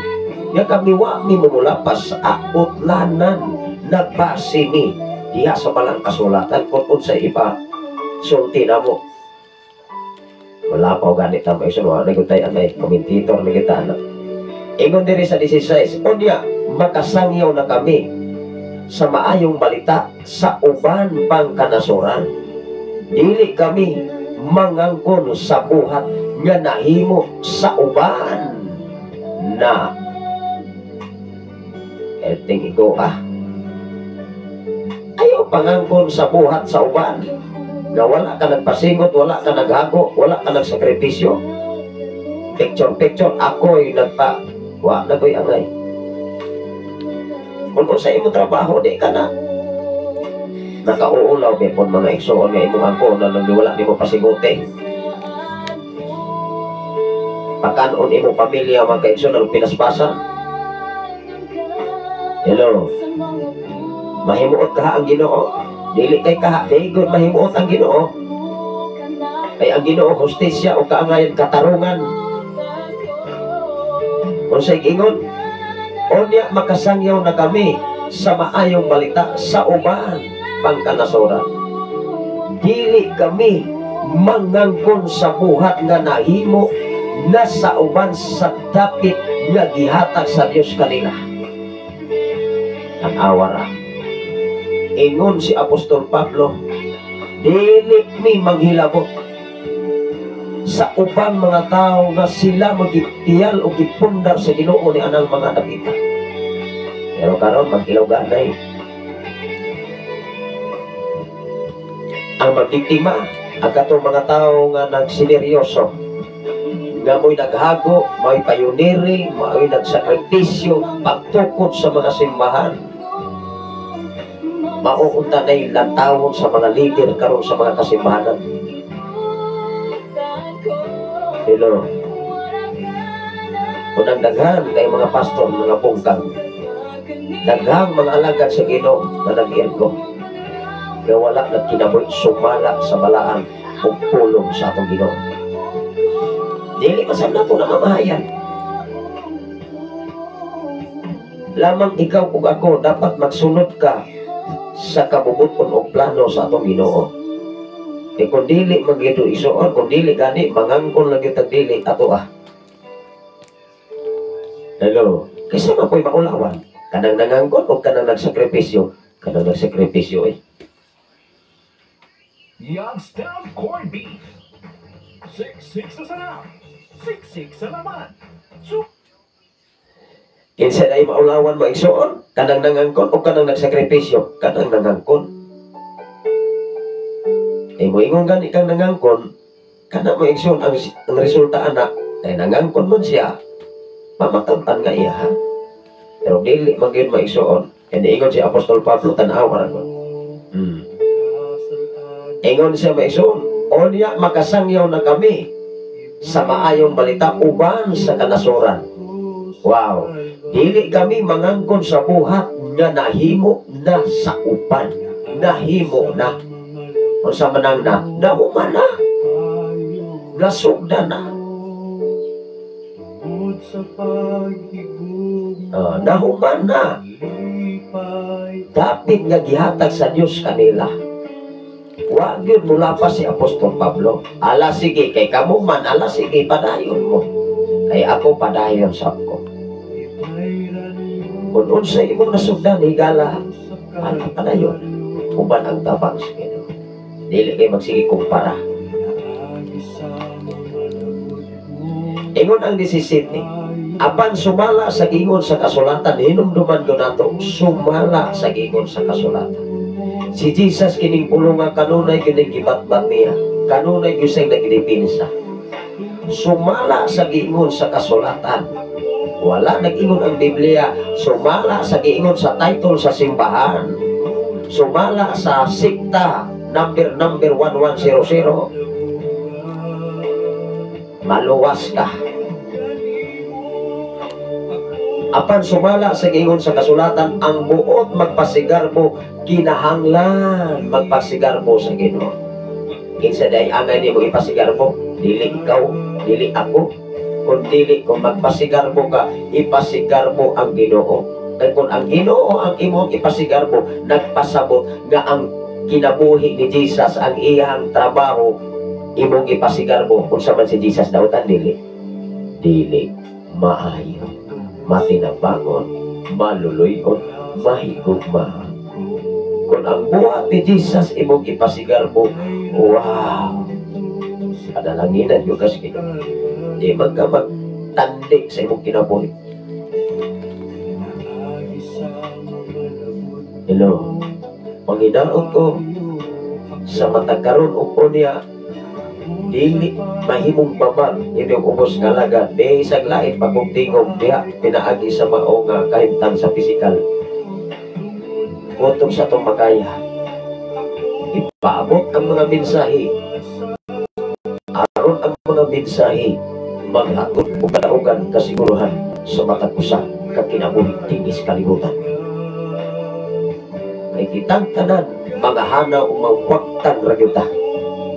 nga kami wa mi mamulapas sa utlanan nagbase mi diha sa balang kasulatan kung unsay ipa sulti namo. Wala pa og ganit ta mga igsoon, wa na gyud tay anay komentator ni kita ana. Ingon diri sa 16, unya makasangyaw na kami sa maayong balita sa uban pang kanasoran. Dili kami mangangkon sa buhat nga nahimo sa uban na. Eting iko ah. Ayaw pangangkon sa buhat sa uban nga wala ka nagpasingot, wala ka naghago, wala ka nagsakripisyo. Picture picture ako'y nagpa wa na ko'y angay. Kung sa imong trabaho di ka na nakauulaw gipon, mga igsoon, nga imong angkon na nang wala nimo pasingote. Pakanon imong pamilya, mga kaigsoon, ang pinaspasan. Hello. Mahimuot kaha ang Ginoo. Dili kay kaha, daygon mahimuot ang Ginoo. Kay ang Ginoo hustisya o kaangayan, katarungan. Unsay giingon? Unya makasangyaw na kami sa maayong balita sa uban pangkanasoran. Dili kami mangangkon sa buhat nga nahimo na sa uban sa dapit nga gihatag sa Dios kanila. Ang awara. Ingon si Apostol Pablo, dili mi manghilabot sa ubang mga tao nga sila magipiyal o gipundar sa Ginoo ni anang mga dapita. Pero karon maghilaw ganay. Ang magbiktima ang katong mga tao nga nagsineryoso, nga mo'y naghago, mo'y pioneering, mo'y nagsakripisyo, pagtukod sa mga simbahan. Mauunta na'y lantawon sa mga leader karon sa mga kasimbahanan. Hello. Unang daghan kay mga pastor, mga bungkang. Daghang mga alagad sa Ginoo na nag-irgo. Kaya wala nagkinabuhi sumala sa balaan o pulong sa atong Ginoo. Dili man sa nato na mamahayan. Lamang ikaw ug ako dapat magsunod ka sa kabubuton o plano sa atong Ginoo. E kung dili magyud isuon, kung dili gani mangangkon lagi tag dili ato ah. Hello. Kaysa man po'y maulawan, kanang nangangkon o kanang nagsakripisyo? Kanang nagsakripisyo eh. Youngstown corned beef. Siksik sa sarap. Siksik sa laman. Kinsa na maulawan mo igsuon? Kanang nangangkon o kanang nagsakripisyo? Kanang nangangkon. Eh moingon gani kang nangangkon, kana mo igsuon ang resulta ana, kay nangangkon man siya, pamatamtan nga iya ha. Pero dili man gyud maigsuon. Kay niingon si Apostol Pablo, tan-awa ra ko. Ingon siya maigsuon, unya makasangyaw na kami sa maayong balita uban sa kanasuran. Wow. Dili kami mangangkon sa buhat nga nahimo na sa uban. Nahimo na. Unsa manang na, nahuman na. Nasugda na. Nahuman na. Dapit nga gihatag sa Dios kanila. Wa gyud mulapas si Apostol Pablo. Ala sige kay kamo man, ala sige padayon mo. Kay ako padayon sab ko. Kung unsay imong nasugdan higala, ala padayon. Uban ang tabang sa Ginoo. Dili kay magsige kumpara. Ingon ang 17, apan sumala sa gingon sa kasulatan, hinumduman ko nato, sumala sa gingon sa kasulatan. Si Jesus kining pulunga kanunay kining gibatbat niya, kanunay gyud siyang nagdipinsa. Sumala sa giingon sa kasulatan. Wala nag-ingon ang Biblia, sumala sa giingon sa title sa simbahan. Sumala sa sikta number 1100. Maluwas ka. Apan sumala sa giingon sa kasulatan, ang buot magpasigarbo kinahanglan magpasigarbo sa Ginoo. Kinsa day angay nimo ipasigarbo? Dili ikaw, dili ako. Kung dili, kung magpasigarbo ka, ipasigarbo ang Ginoo. Kay kung ang Ginoo ang imong ipasigarbo, nagpasabot nga ang kinabuhi ni Jesus, ang iyang trabaho, imong ipasigarbo. Kung sa man si Jesus dautan, dili. Dili maayo. matinabangon, maluluyon, mahigugma. Kung ang buhat ni Jesus imong ipasigarbo, wow! Panalanginan yun kasi Ginoo. Di man ka magtandi sa imong kinabuhi. Hello? Panginaon ko, sa matag karon ug unya, dili mahimong babag inyong ubos nga alagad, bisag lain pa kong tingog diha pinaagi sa mao nga kahimtang sa pisikal. Kutob sa atong makaya, ipaabot ang mga mensahe, aron ang mga mensahe maghatod og kadaugan kasiguruhan sa matag usa ka kinabuhi dinhi sa kalibutan. Kay kitang tanan mga hanaw ug mawagtang ra gyud ta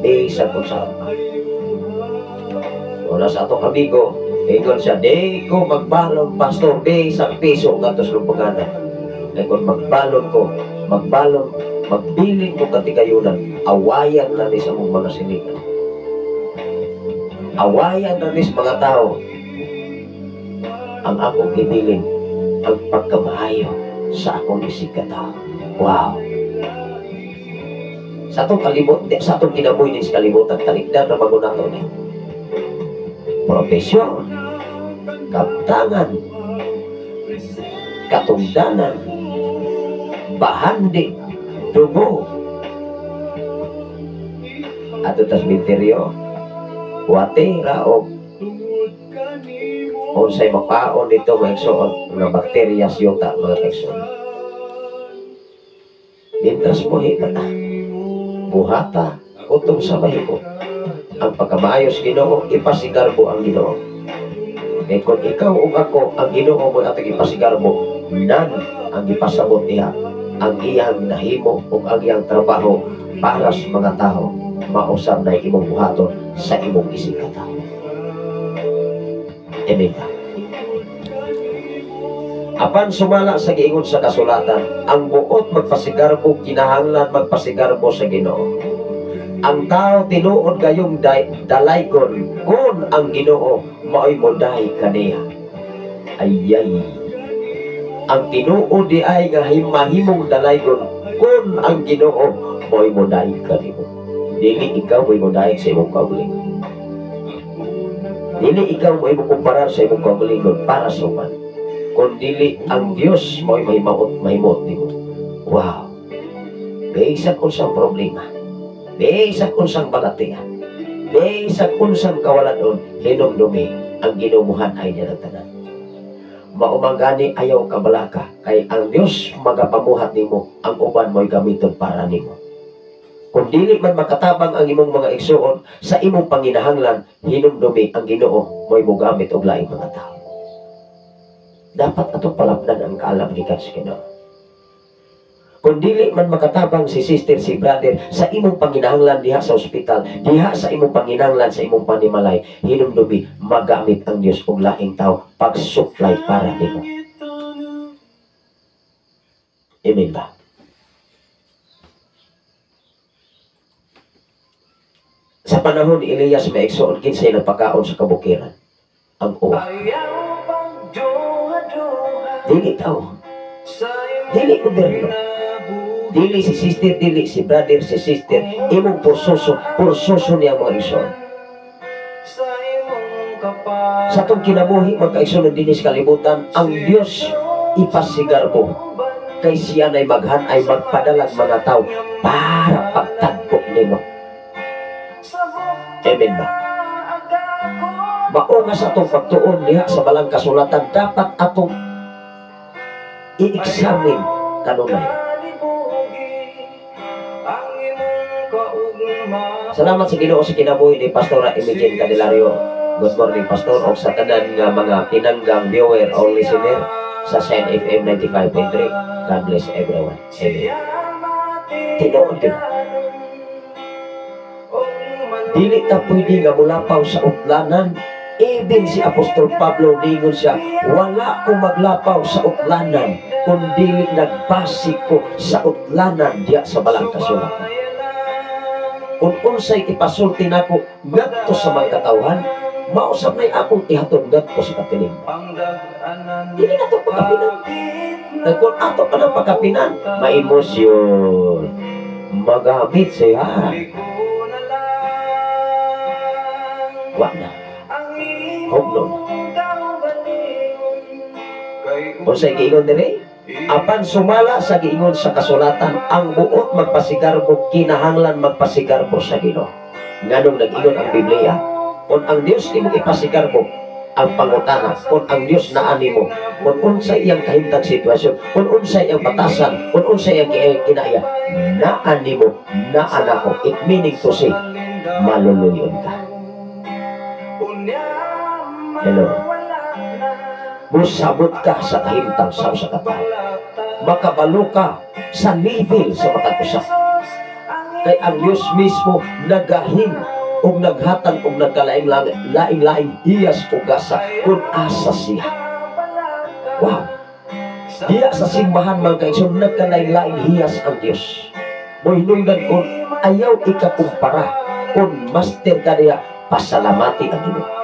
bisan kung saan. Wala sa atong amigo, ingon siya, di ko magbalon, pastor, bisan piso ngadto sa Lumbanganan. Kay kung magbalon ko, magbalon, magbilin ko katigayunan, awayan na ni sa mong mga silingan. Awayan na ni sa mga tao. Ang akong gibilin, ang pagkamaayo sa akong isigkatao. Wow! Sa atong kalimot, di, sa atong kinabuhi din sa kalibutan, talikdan na bago nato ni. Profesyon, kaptangan, katungdanan, bahandi, dugo, ato tas minteryo, wate, raog, unsay makaon dito mga igsoon, mga bakterya siyota mga igsoon. Mientras buhi pa ta, buhata, kutob sa mahimo. Ang pagkamaayos Ginoo, ipasigarbo ang Ginoo. Kay kung ikaw ug ako ang Ginoo mo atong ipasigarbo, nan ang ipasabot niya ang iyang nahimo ug ang iyang trabaho para sa mga tao, mausab na imong buhaton sa imong isigkatawo. Amen ba? Apan sumala sa giingon sa kasulatan, ang buot magpasigarbo kinahanglan magpasigarbo sa Ginoo. Ang tao tinuod kayong dalaygon kun ang Ginoo maoy moday kaniya. Ayay. Ang tinuod di ay nga mahimong dalaygon kun ang Ginoo maoy moday kanimo. Dili ikaw mo'y moday sa imong kaugalingon. Dili ikaw mo'y mokumparar sa imong kaugalingon para sa uban. Kung dili ang Dios mo'y mahimot, mahimot nimo. Wow. Bisan unsang problema, bisan unsang balatian, bisan unsang kawalan, hinumdumi ang Ginoomuhan ay niya ng tanan. Maumangani ayaw kabalaka kay ang Dios magapamuhat nimo, ang uban mo'y gamiton para nimo. Kung dili man makatabang ang imong mga igsuon sa imong panginahanglan, hinumdumi ang Ginoo mo'y mogamit og laing mga tao. Dapat atong palapdan ang kaalam gikan sa Ginoo. Kung dili man makatabang si sister, si brother sa imong panginahanglan diha sa ospital, diha sa imong panginahanglan sa imong panimalay, hinumdumi magamit ang Dios og laing tao pag-supply para nimo. Amen ba? Sa panahon ni Elias may igsoon kinsay nagpakaon sa kabukiran ang uwak. Dili tao, dili gobyerno, dili si sister, dili si brother, si sister, imong pursoso, pursoso niya mga igsoon. Sa atong kinabuhi mga kaigsoon dinhi sa kalibutan, ang Dios ipasigarbo kay siya nay maghan ay magpadalag mga tao para pagtagpo nimo. Amen ba? Mao nga sa atong pagtuon diha sa balang kasulatan, dapat atong i-examine kanunay. Salamat sa Ginoo sa kinabuhi ni Pastora Imogene Candelario. Good morning, Pastor, og sa tanan nga mga pinanggang viewer o listener sa Shine FM 95.3. God bless everyone. Amen. Tinuod gyud. Dili ta pwede nga mulapaw sa utlanan. Even si Apostol Pablo ningon siya, wala ko maglapaw sa utlanan kung dili nagbasi ko sa utlanan diya sa balang kasulatan. Kung unsay ipasulti nako ngadto sa mga katawhan, Mao sab nay akong ihatod ngadto sa katilingban. Dili na to pagkapinan. Kay kung ato pa ng pagkapinan, ma-emosyon, magamit siya. Wa na. Hugno na. Unsay giingon diri? Apan sumala sa giingon sa kasulatan, ang buot magpasigarbo kinahanglan magpasigarbo sa Ginoo. Nganong nag-ingon ang Biblia? Kung ang Dios nimo ipasigarbo, ang pangutana, kung ang Dios naa nimo, kung unsay iyang kahimtang sitwasyon, kung unsay iyang batasan, kung unsay iyang kinaya, naa nimo, naa nako. It meaning to say, maluluyon ka. Hello. Musabot ka sa kahimtang sa usa ka tawo. Makabalo ka sa level sa matag usa. Kay ang Dios mismo nagahin og naghatag og nagkalaing laing-laing hiyas o gasa kung asa siya. Wow. Diya sa simbahan, mga kaigsoon, nagkalaing-laing hiyas ang Dios. Mohinungdan kung ayaw ikakumpara, kung master ka diya, pasalamati ang Ginoo.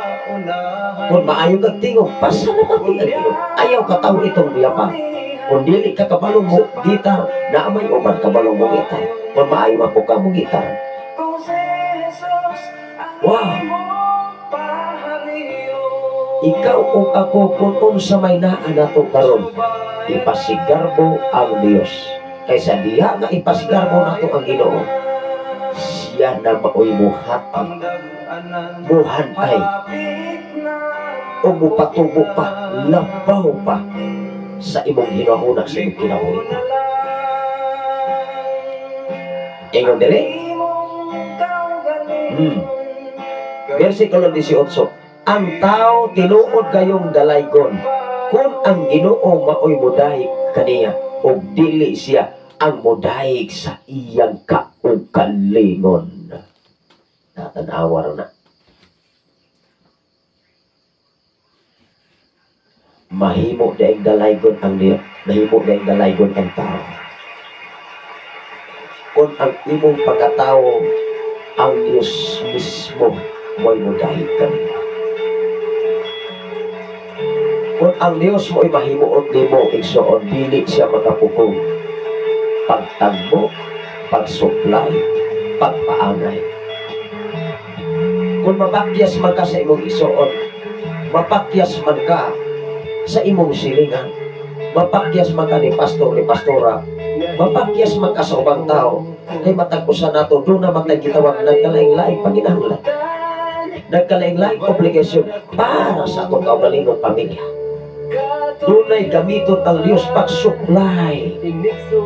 Kung maayo kag tingog, pasalamati ang Ginoo. Ayaw katawo itong biyapa. Kung dili ka kabalo mo gitar, naa may uban kabalo mo gitar. Kung maayo man po ka mo gitar. Wow! Ikaw o ako kung unsa may naa nato karon, ipasigarbo ang Dios. Kaysa diha nga ipasigarbo nato ang Ginoo, siya na maoy muhatag, muhanay, o mupatubo pa, labaw pa sa imong hinahuna, sa imong kinabuhi. Ingon diri? Versikulo 18. Ang tao tinuod kayong dalaygon kung ang Ginoo maoy mudahig kaniya ug dili siya ang mudahig sa iyang kaugalingon. Natanawa na. Mahimo daing dalaygon ang Dios, mahimo daing dalaygon ang tao. Kung ang imong pagkatao, ang Dios mismo mo'y mudahig kaniya. Kung ang Dios mo'y mahimuot nimo, igsoon, dili siya makapukong. Pagtagbo, pagsuplay, pagpaanay. Kung mapakyas man ka sa imong igsoon, mapakyas man ka sa imong silingan, mapakyas man ka ni pastor, ni pastora, mapakyas man ka sa ubang tao, kay matag-usa nato, doon na magtagitawag nagkalaing-laing panginahanglan, nagkalaing-laing obligasyon para sa atong kaugalingong pamilya. Dunay gamiton ang Dios pag-supply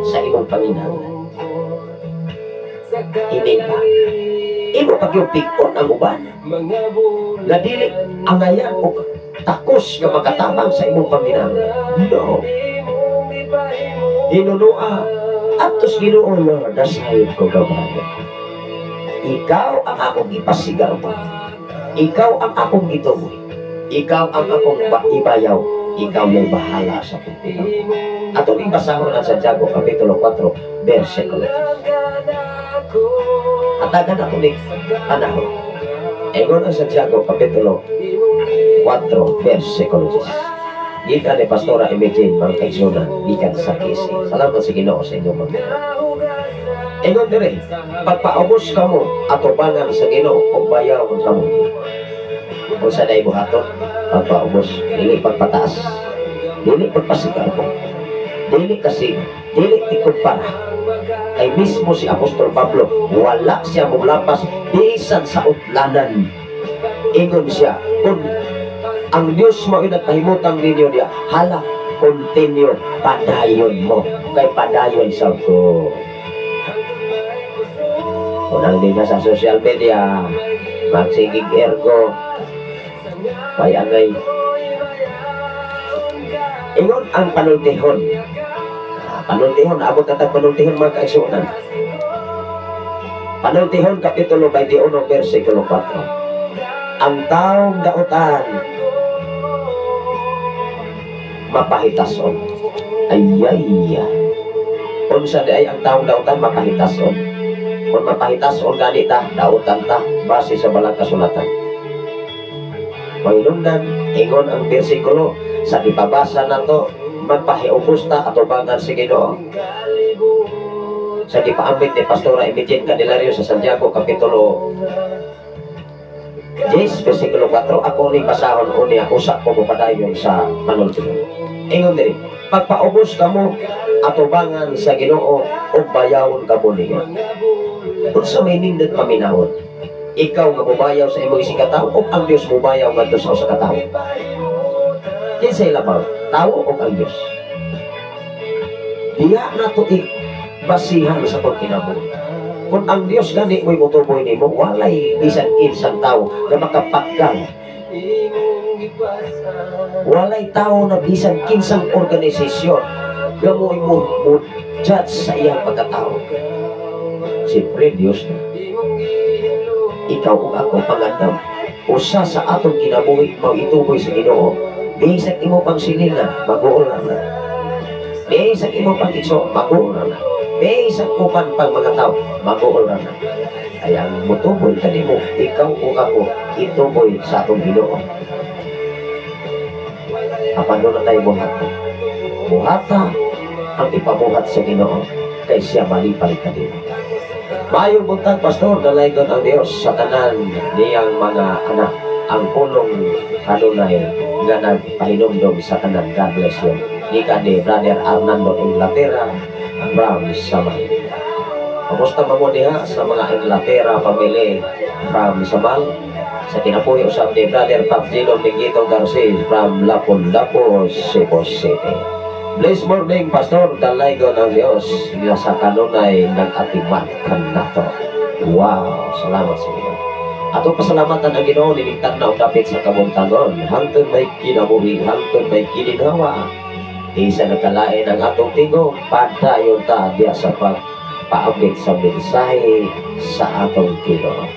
sa imong panginahanglan. Hindi ba? Imo pag yung pikon ang uban nga dili angayan o takos nga makatabang sa imong panginahanglan. No. Hinunua atos Ginoo, Lord, nasayod ko gamay. Ikaw ang akong ipasigarbo. Ikaw ang akong ituboy. Ikaw ang akong ibayaw. Ikaw may bahala sa pagpinaw. Ato ning basahon ang Santiago Kapitulo 4, versikulo 3. Hatagan ato ning panahon. Ingon ang Santiago Kapitulo 4, versikulo 3. Gikan ni Pastora Imagine, mga kaigsunan, gikan sa KC. Salamat sa Ginoo sa inyong mga. Ingon dire, pagpaubos kamo atubangan sa Ginoo ug bayawon kamo. Kung sa day buhaton, pagpaubos, dili pagpataas, dili pagpasigarbo, dili kasi, dili ikumpara. Kay mismo si Apostol Pablo, wala siya mulapas bisan sa utlanan. Ingon siya, kung ang Dios mo ay nagpahimutang ninyo diya, hala, continue, padayon mo, kay padayon sa ko. Kung ang di na sa social media, magsigig ergo, payangay. Ingon ang panultihon. Panultihon, abot natag panultihon mga kaigsuonan. Panultihon, Kapitulo 21, versikulo 4. Ang taong dautan, mapahitason. Ayay. Unsa di ay ang taong dautan, mapahitason. Kung mapahitason gani ta, dautan ta, base sa balang kasulatan. Mahinungdan, ingon ang bersikulo sa ipabasa nato, magpahiubos ta atubangan sa Ginoo. Sa gipaambit ni Pastora Imigin Candelario sa Santiago Kapitulo 10, versikulo 4, ako ni basahon unya usa ko mopadayon sa panulti. Ingon diri, pagpaubos kamo atubangan sa Ginoo ug bayawon kamo niya. Unsa may nindot paminawon? Ikaw nga mubayaw sa imong isig ka tawo o ang Dios mubayaw ngadto sa usa ka tawo? Kinsay labaw, tawo o ang Dios? Diha nato basihan sa pagkinabuhi. Kung ang Dios gani mo'y motuboy nimo, walay bisan kinsang tawo nga makapaggang. Walay tawo na bisan kinsang organisasyon nga mo'y mo judge sa iyang pagkatao. Siyempre, Dios na. Ikaw ug ako pangandam. Usa sa atong kinabuhi mao ituboy sa Ginoo. Bisag imo pang silingan, mag-uol na. Bisag imo pang igso, mag-uol na. Bisag uban pang mga tao, mag-uol na. Kaya ang mutuboy kanimo, ikaw o ako, ituboy sa atong Ginoo. Apan doon na tayo buhata. Buhata ang ipabuhat sa Ginoo, kay siya malipay kanimo. Mayong buntag, Pastor, dalaygon ang Dios sa tanan niyang mga anak. Ang pulong kanunay nga nagpahinumdom sa tanan. God bless you. Gikan ni Brother Arnando Inglaterra from Samal. Kamusta man mo diha sa mga Inglaterra family from Samal? Sa kinabuhi usab ni Brother Papgilo Mingito Garcia from Lapu-Lapu, Cebu City. Bless morning, Pastor, dalaygon ang Dios nga sa kanunay nag-atiman kanato. Wow, salamat sa Ginoo. Ato pasalamatan ang Ginoo nining tan-aw dapit sa kabuntagon, hangtod may kinabuhi, hangtod may kininhawa. Isa nagkalain ang atong tingog, padayon ta diya sa pagpaambit sa mensahe sa atong Ginoo.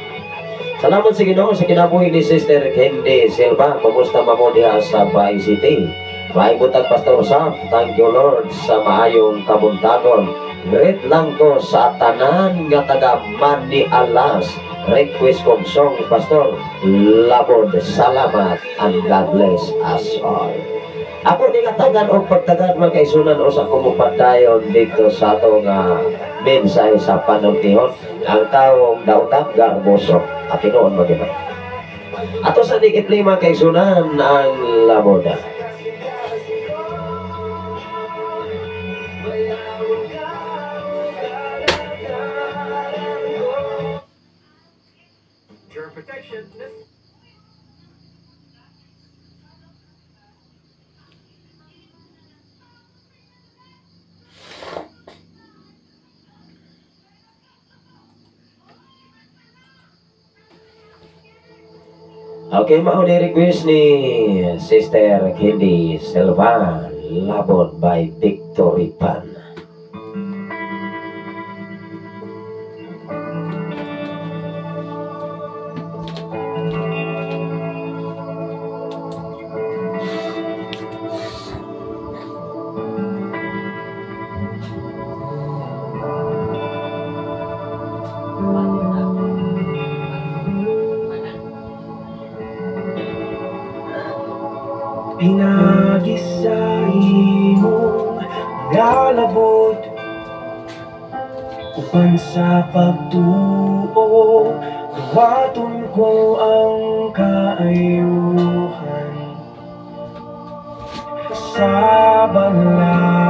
Salamat sa Ginoo sa kinabuhi ni Sister Candy Silva. Kumusta man mo diha sa Bay City? Maayong buntag, Pastor Sam. Thank you, Lord, sa maayong kabuntagon. Greet lang ko sa tanan nga taga Manialas. Request kong song, Pastor Labod. Salamat and God bless us all. Ako ni katagan og pagtagad mga kaisunan usa ko mopadayon dito sa atong mensahe sa panultihon. Ang taong dautan garboso at tinuon magyud. Ato sa ning i-play mga kaisunan ang Laboda. Germ protection. Okay, mao ni request ni Sister Candy Silva, Labod by Victory Pan. Pinagi sa imong nalabot, upan sa pagtuo, duwaton ko ang kaayuhan. Sa balatian.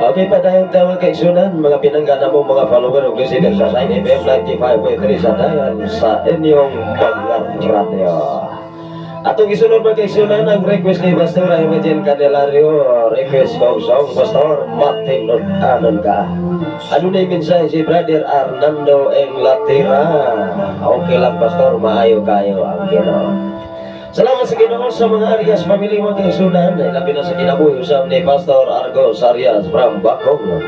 Okay, padayon tawag kay Sunan, mga pinangga na mo mga follower ug listener sa Shine FM 95.3 sa dayon sa inyong pag-radyo. Atong isunod mga kaisunan ang request ni Pastor Imagine Candelario, request kong song, Pastor, matinud-anon ka. Ano na yung mensahe si Brother Arnando Inglaterra? Okay lang, Pastor, maayo kayo ang Ginoo. Salamat sa Ginoo sa mga Arias family mga kaisunan. Labi na sa kinabuhi usab ni Pastor Argos Arias from Bakong.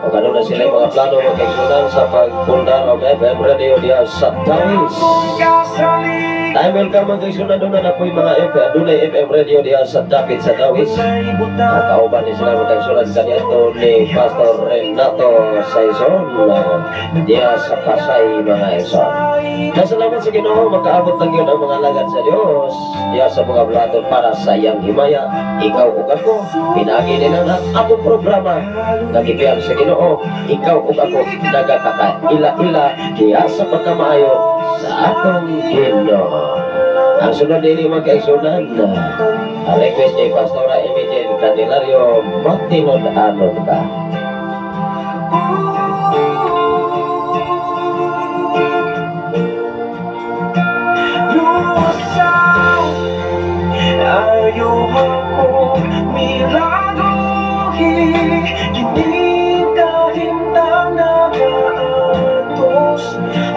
O kano na sila mga plano mga kaisunan sa pagpundar og FM radio diha sa Tawis. Time welcome mga kaigsunan, doon na po yung mga FM, dunay FM radio diha sa dapit sa Dawis. Kauban ni sila mga kaigsunan kaniadto ni Pastor Renato Saison diha sa Pasay mga igsoon. Kasalamat sa Ginoo, makaabot lang yun ang mga lagad sa Dios diha sa mga bulaton para sa iyang himaya. Ikaw ug ako, pinaagi nila na atong programa nagibiyag sa Ginoo, ikaw ug ako nagakakaila-ila diha sa pagkamaayo sa atong Ginoo. Ang sunod din mga kaigsunan, request ni Pastora Imogen Candelario, "Matinud-anon Ka." Lusaw, ayaw ako milagrohi, kining kahimtang nagaantos,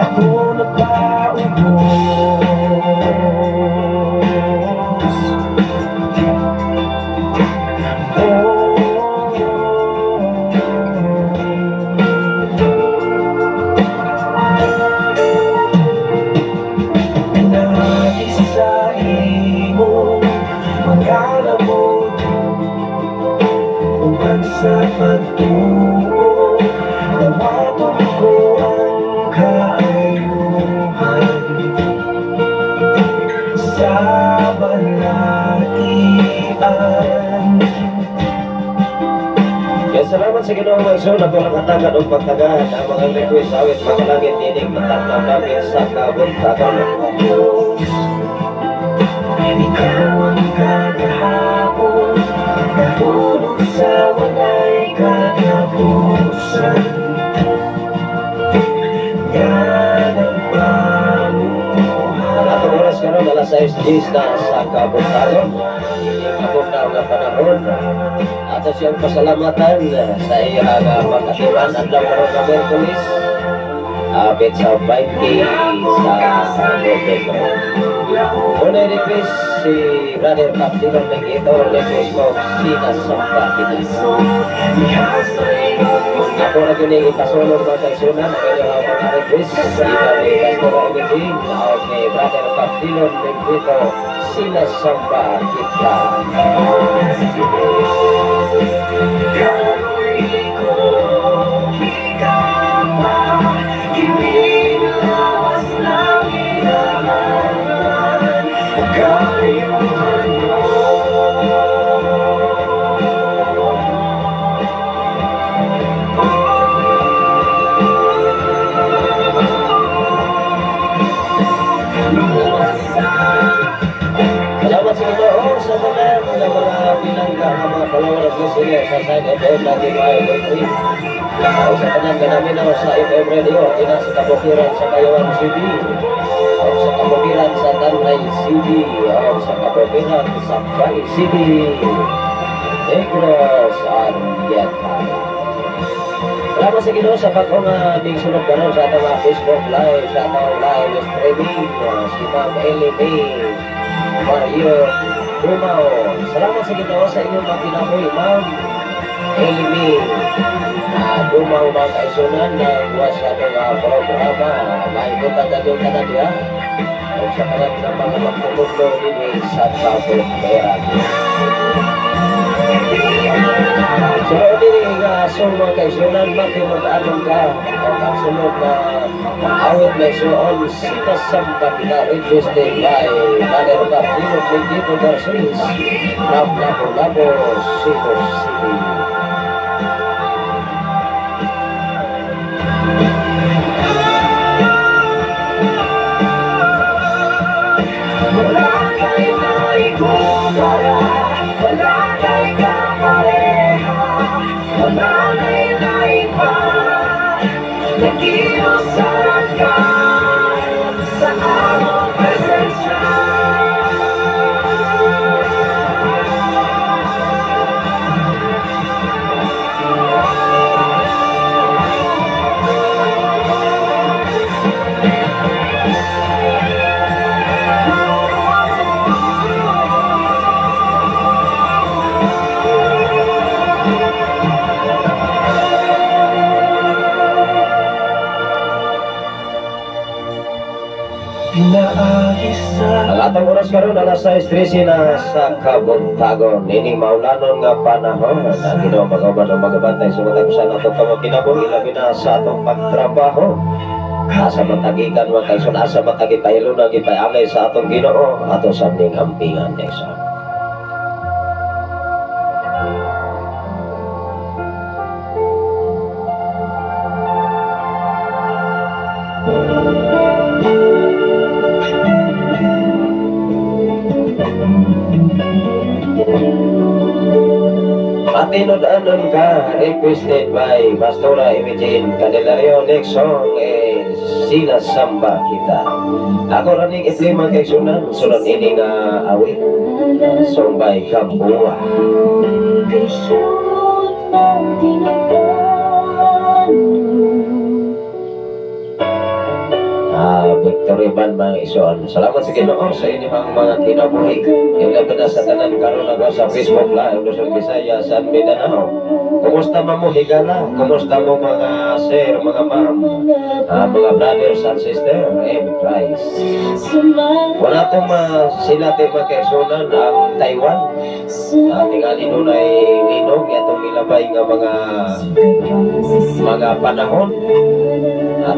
ako nagpaubos. Pinagi sa imong mga lamot, uban sa pagtuo, dawaton ko ang kaayuhan sa balatian. Kaya salamat sa Ginoo mga igsoon, ako lang hatagan og pagtagaan ang mga request awit makalangit nining matag na dapit sa kabuntagon. Ikaw ang kagahapon, nahulog sa walay katapusan, nga nagpamuhay. Ang atong oras karon alas 6:10 na sa kabuntagon. Ako na nga panahon. Ato siyang pasalamatan sa iyang pag-atiman adlaw karon nga Miyerkules. Abit sa 5K sa November. Unay request si Brother Captain Negito, request mo "Sinasamba Kita." Ako na yun yung ipasulong mga kaigsunan ang inyong mga request. Ika ni Pastor Emiting o ni Brother Captain Negito, "Sinasamba Kita." Salamat sa Ginoo sa tanan nga mga pinangga nga mga followers listener sa Sign FM 95.3. O sa tanan nga naminaw sa FM Radio dina sa kabukiran sa Bayawan City, o sa kabukiran sa Tanay City, o sa kabukiran sa Bay City, Negros Oriental. Salamat sa Ginoo sa bag-o nga ning sulod karon sa atong mga Facebook Live, sa atong live streaming, si Ma'am Ellie May Mario Dumao. Salamat sa Ginoo sa inyong pagkinabuhi, Ma'am Ellie May Dumao, mga kaigsunan na buwas sa atong programa. Maibutang ka na diha. O sa tanan ng mga magtutudlo dinhi sa Kabukera. So, dili nga song mga kaigsunan, "Matinud-anon Ka." O ang sunod na awit na isuon, "Sinasamba Kita," requested by Brother Martino Benito Garces from Lapu-Lapu, Cebu City. Wala kay maikumpara, wala kay kapareha, wala kay naiba, nag-iusaran ka sa among presensya. Atong oras karon alas 6:13 na sa kabuntagon. Ining maulanon nga panahon, ang Ginoo mag-uban o magabantay sa matag usa nato ka kinabuhi, labi na sa atong pagtrabaho. Asa matagikan mga kaigsoon, asa matagipahilo na gipaangay sa atong Ginoo, ato sa ning ampingan kaigsoon. Matinud-anon ka, requested by Pastora Imogene Candelario. Next song is Sinasamba Kita. Ako raning iplima kay sunan, sunod ini nga awit. Song by Gamboa. Victory Band mga ison. Salamat sa Ginoo sa inyong mga kinabuhi. Ilabi na sa tanan karon ako sa Facebook Live Luzon, Visayas, San Mindanao. Kumusta man mo higala? Kumusta mo mga sir, mga ma'am, mga brothers and sister in Christ? Wala tong masilati mga kaigsunan ang Taiwan. Tingali dunay linog atong milabay nga mga panahon.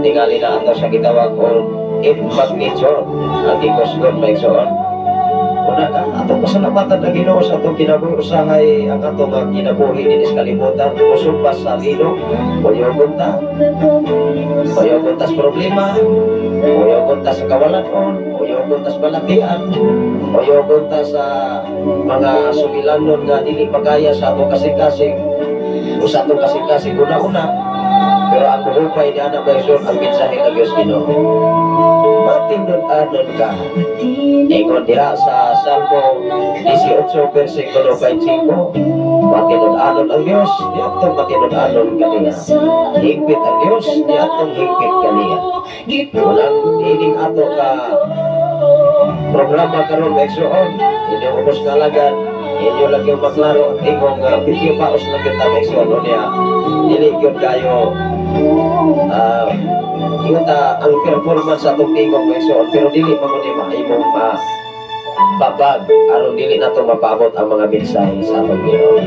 Tingali na ato sa gitawag og 8 magnitude ang gikusgon mga igsoon. Una ka, atong pasalamatan ang Ginoo sa atong kinabuhi. Usahay ang atong kinabuhi dinhi sa kalibutan, kusog pa sa linog, uyogon ta. Uyogon ta sa problema, uyogon ta sa kawalanon, uyogon ta sa balatian, uyogon ta sa mga sugilanon nga dili makaya sa atong kasing-kasing, o sa atong kasing-kasing una-una. Pero ang buhupay ni Ana Maison, ang mensahe ng Diyos Ginoo. Matinud-anon ka. Ingon diha sa Salmo 18, versikulo 25, matinud-anon ang Diyos, niadtong matinud-anon kaniya. Higpit ang Diyos, niadtong higpit kaniya. Walang ining ato ka programa karon igsoon, inyong ubos nga alagad, inyo lang yung maklaro ang tingong video paos lang yung tama igsoon niya. Dili gyud kayo ingon ta ang performance sa atong tingog igsoon, pero dili man mo ni mahimong mababag aron dili nato mapaabot ang mga mensahe sa atong Ginoo.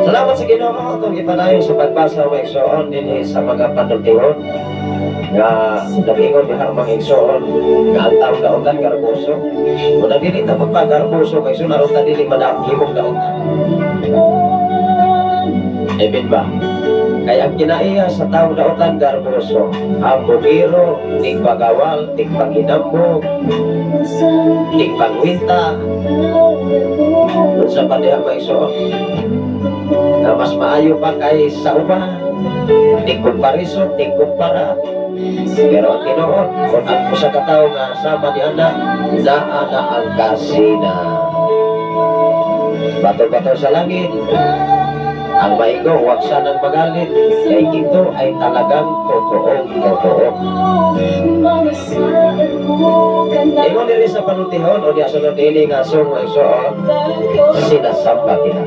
Salamat sa Ginoo atong ipadayon sa pagbasa mga igsoon dinhi sa mga panultihon nga nag-ingon diha mga igsoon nga ang taong dautan garboso. Kung dili ta magpagarboso mga igsoon aron ta dili madahimong dautan. Amen ba? Kaya ang kinaiya sa taong dautan garboso, ang bugiro, tigpagawal, tigpaginambog, tigpagwinta, unsa pa diha mga igsoon nga mas maayo pa kay sa uban, tigkumparison, tigkumpara. Pero ang tinuod, kung ang usa ka tawo nga sama ni ana, naa na ang kasina. Bato-bato sa langit, ang maigo, huwag sanang magalit, kay ito ay talagang totoong totoo. Ingon diri sa panultihon o diya sunod dili nga song mga igsoon, sinasamba kita.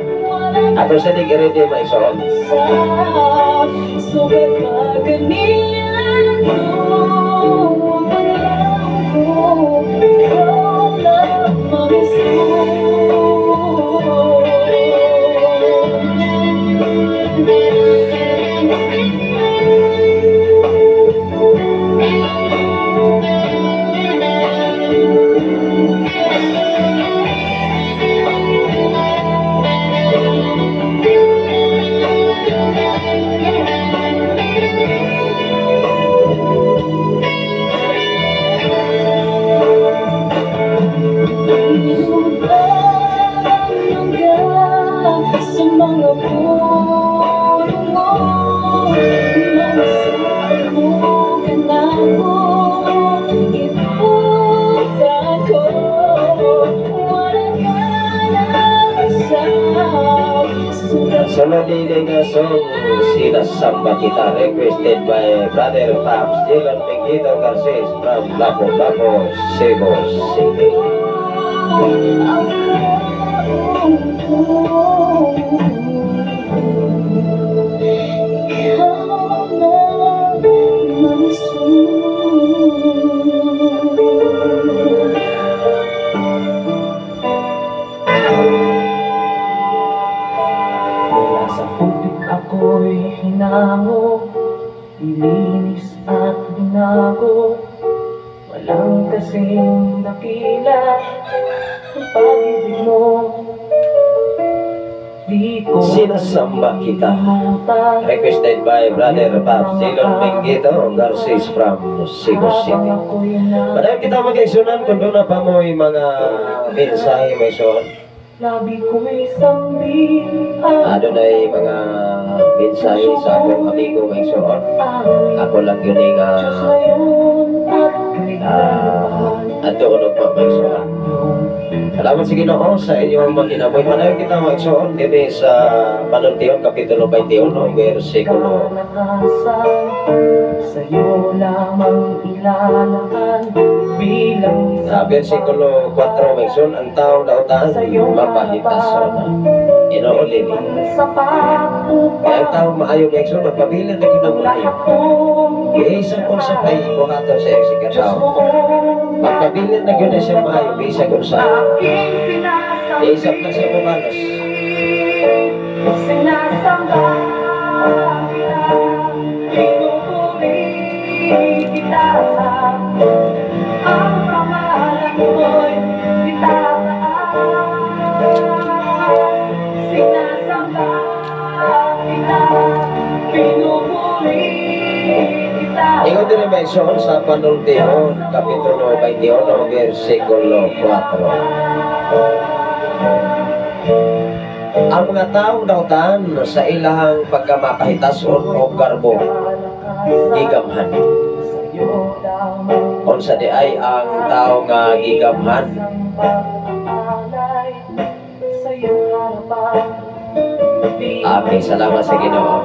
Ato sa ning i-ready mga igsoon. Sunod din nga song Sinasamba Kita, requested by Brother Pops Jelon Mengito Garces from Lapu-Lapu, Cebu City. Hinango, ilinis at binago. Walang kasing dakila ang pag-ibig mo. Di ko Sinasamba Kita. Malilimutan. Requested by Brother Pap Zilon Mengito Garces from Cebu City. Padayon kita, mga kaigsunan, kung doon na pa mo'y mga mensahe may son. Labi ko'y sambit ang Adunay mga mensahe sa akong amigo, may son. Ako lang yun nga Diyos ngayon at adto ko pa, may son. Salamat sa Ginoo sa inyong magkinabuhi. Padayon kita, mga igsoon, diri sa Panultihon Kapitulo 21, versikulo Kalakasan sa'yo lamang ilalaan bilang Sa versikulo 4, mga igsoon, ang tao dautan mapahitason. Ginoo lili. Sapat Kaya ang upang tao maayo, mga igsoon, magpabilin na gyud ang maayo. lahat kong Bisan kung sa pay buhaton sa iyang Diyos sikataw. buong Magpabilin na gyud na siya maayo bisan kung sa aking Isap na siya mubalos. Sinasamba kita, pinupuri kita. Ang pangalan mo'y itataas. Sinasamba kita, pinupuri kita. Ingon din may igsoon sa Panultihon, Kapitulo 21, versikulo 4. Ang mga taong dautan sa ilahang pagkamapahitason o garbo, gigamhan. Sa'yo lamang Unsa di ay ang tao nga gigamhan? Pag-aalay sa iyong harapan. Okay, salamat sa Ginoo.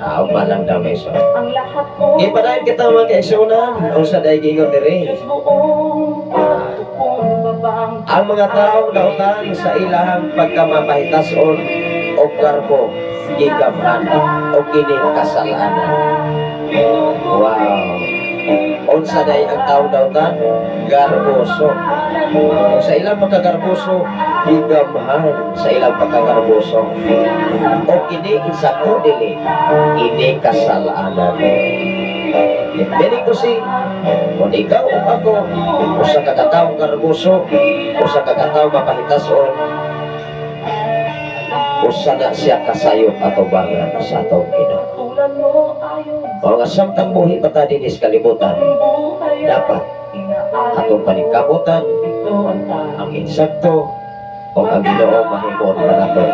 Ugma lang daw, may igsoon. Ang lahat ko Ipadayon kita, mga kaigsunan, unsa di ay gingon diri? Diyos buong pagkukumbabang Ang mga taong dautan sa ilahang pagkamapahitason o garbo, gigamhan o kining kasalanan. Wow. Unsa day ang taong dautan? Garboso. Kung sa ilang pagkagarboso, gigamhan sa ilang pagkagarboso. O kini insakto dili, ini kasalanan. Meaning to say, kung ikaw o ako, usa ka kataong garboso, usa ka kataong mapahitason, usa na siya kasayop atubangan sa atong Ginoo. Tulad mo ayon O nga samtang buhi pa ta dinhi sa kalibutan, buhay dapat atong paningkamutan Ito ang ang insakto o ang Ginoo mahimot pa nato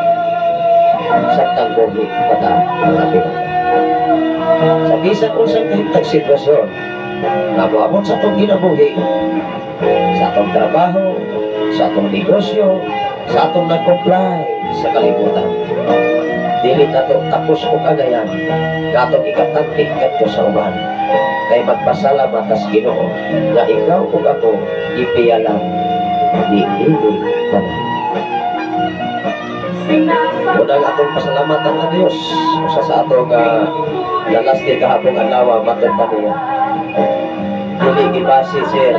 samtang buhi pa ta, mga pinaka. Sa bisan unsang kahimtang sitwasyon nga moabot sa atong kinabuhi, sa atong trabaho, sa atong negosyo, sa atong nag-comply sa kalibutan, dili nato tapos og agayan nga atong ikatanti kadto sa uban. Kay magpasalamat tas Ginoo nga ikaw ug ako gipiyalan niini tanan. Unang atong pasalamatan ang Dios. Usa sa atong lalasti kahapong adlaw, matod pa niya. Dili gibase, sir.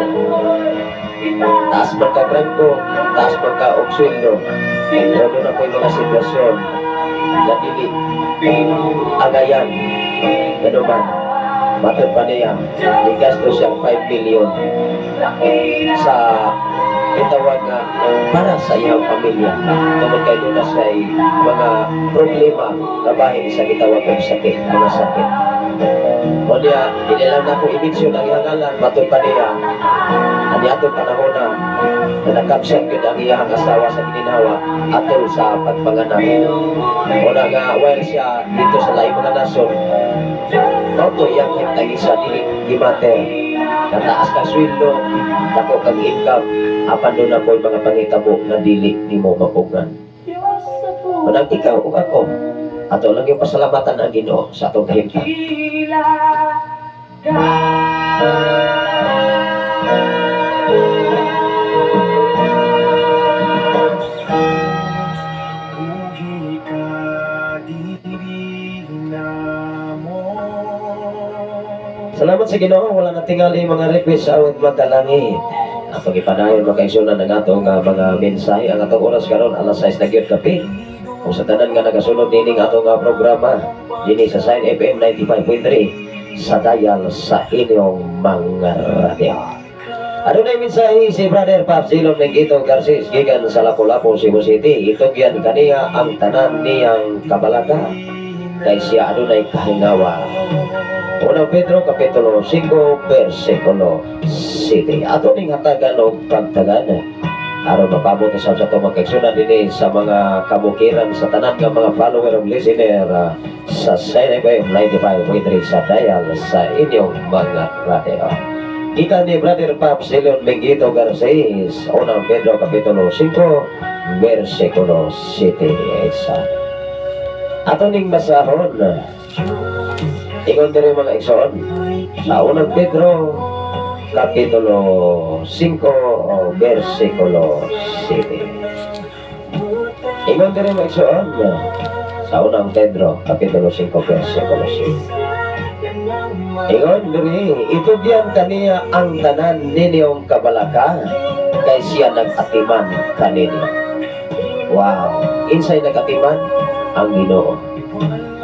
Taas man ka grangko, taas man ka og sweldo. Pero doon ako yung mga sitwasyon na dili agayan. Gano man, matod pa niya, gigasto siya 5 million sa itawag nga para sa iyang pamilya. Tungod kay doon na siya'y mga problema kabahin sa gitawag og sakit, mga sakit. O niya, hindi lang na ako i-mention ang iyang ngalan, matod pa niya, ang atong panahon na na nakabsat yun ang iyang asawa sa gininhawa atol sa pagpanganak. O na nga, while siya dito sa laing mga nasod, mao to iyang himtang isa, dili gimater. Nataas ka sweldo, dako kang income, apan doon na po'y mga pangitabo nga dili nimo mapugngan. Unang ikaw ug ako, ato lang yung pasalamatan ang Ginoo sa atong kahimtang. Dakila ka. Ugi ka diri namo. Salamat sa Ginoo, wala na tingali mga request sa awit magkalangit. Atong ipadayon, mga kaigsunan, ang atong mga mensahe. Ang atong oras karon alas 6 na gyud kapin. Ug sa tanan nga nagasunod nining atong nga programa dinhi sa Sign FM 95.3 sa dial sa inyong mga radyo. Adunay mensahe si Brother Pap Silon Mengito Garces gikan sa Lapu-Lapu, Cebu City. Itugyan kaniya ang tanan niyang kabalaka kay siya adunay kahingawa. Unang Pedro Kapitulo 5 versikulo 7. Ato ning hatagan og pagtagan aron mapabot sa sa atong mga kaigsuonan dinhi sa mga kabukiran, sa tanan nga mga follower ug listener sa Sign FM 95.3 sa dial sa inyong mga radyo. Gikan ni Brother Pap Silon Mengito Garces, Unang Pedro Kapitulo 5 versikulo 7. Isa. Ato ning basahon. Ingon diri, mga igsoon, sa Unang Pedro Kapitulo 5 versikulo 7. Ingon diri, mga igsoon, sa Unang Pedro Kapitulo 5 versikulo 7. Ingon diri, itugyan kaniya ang tanan ninyong kabalaka kay siya nag-atiman kaninyo. Wow, insay nag-atiman? Ang Ginoo.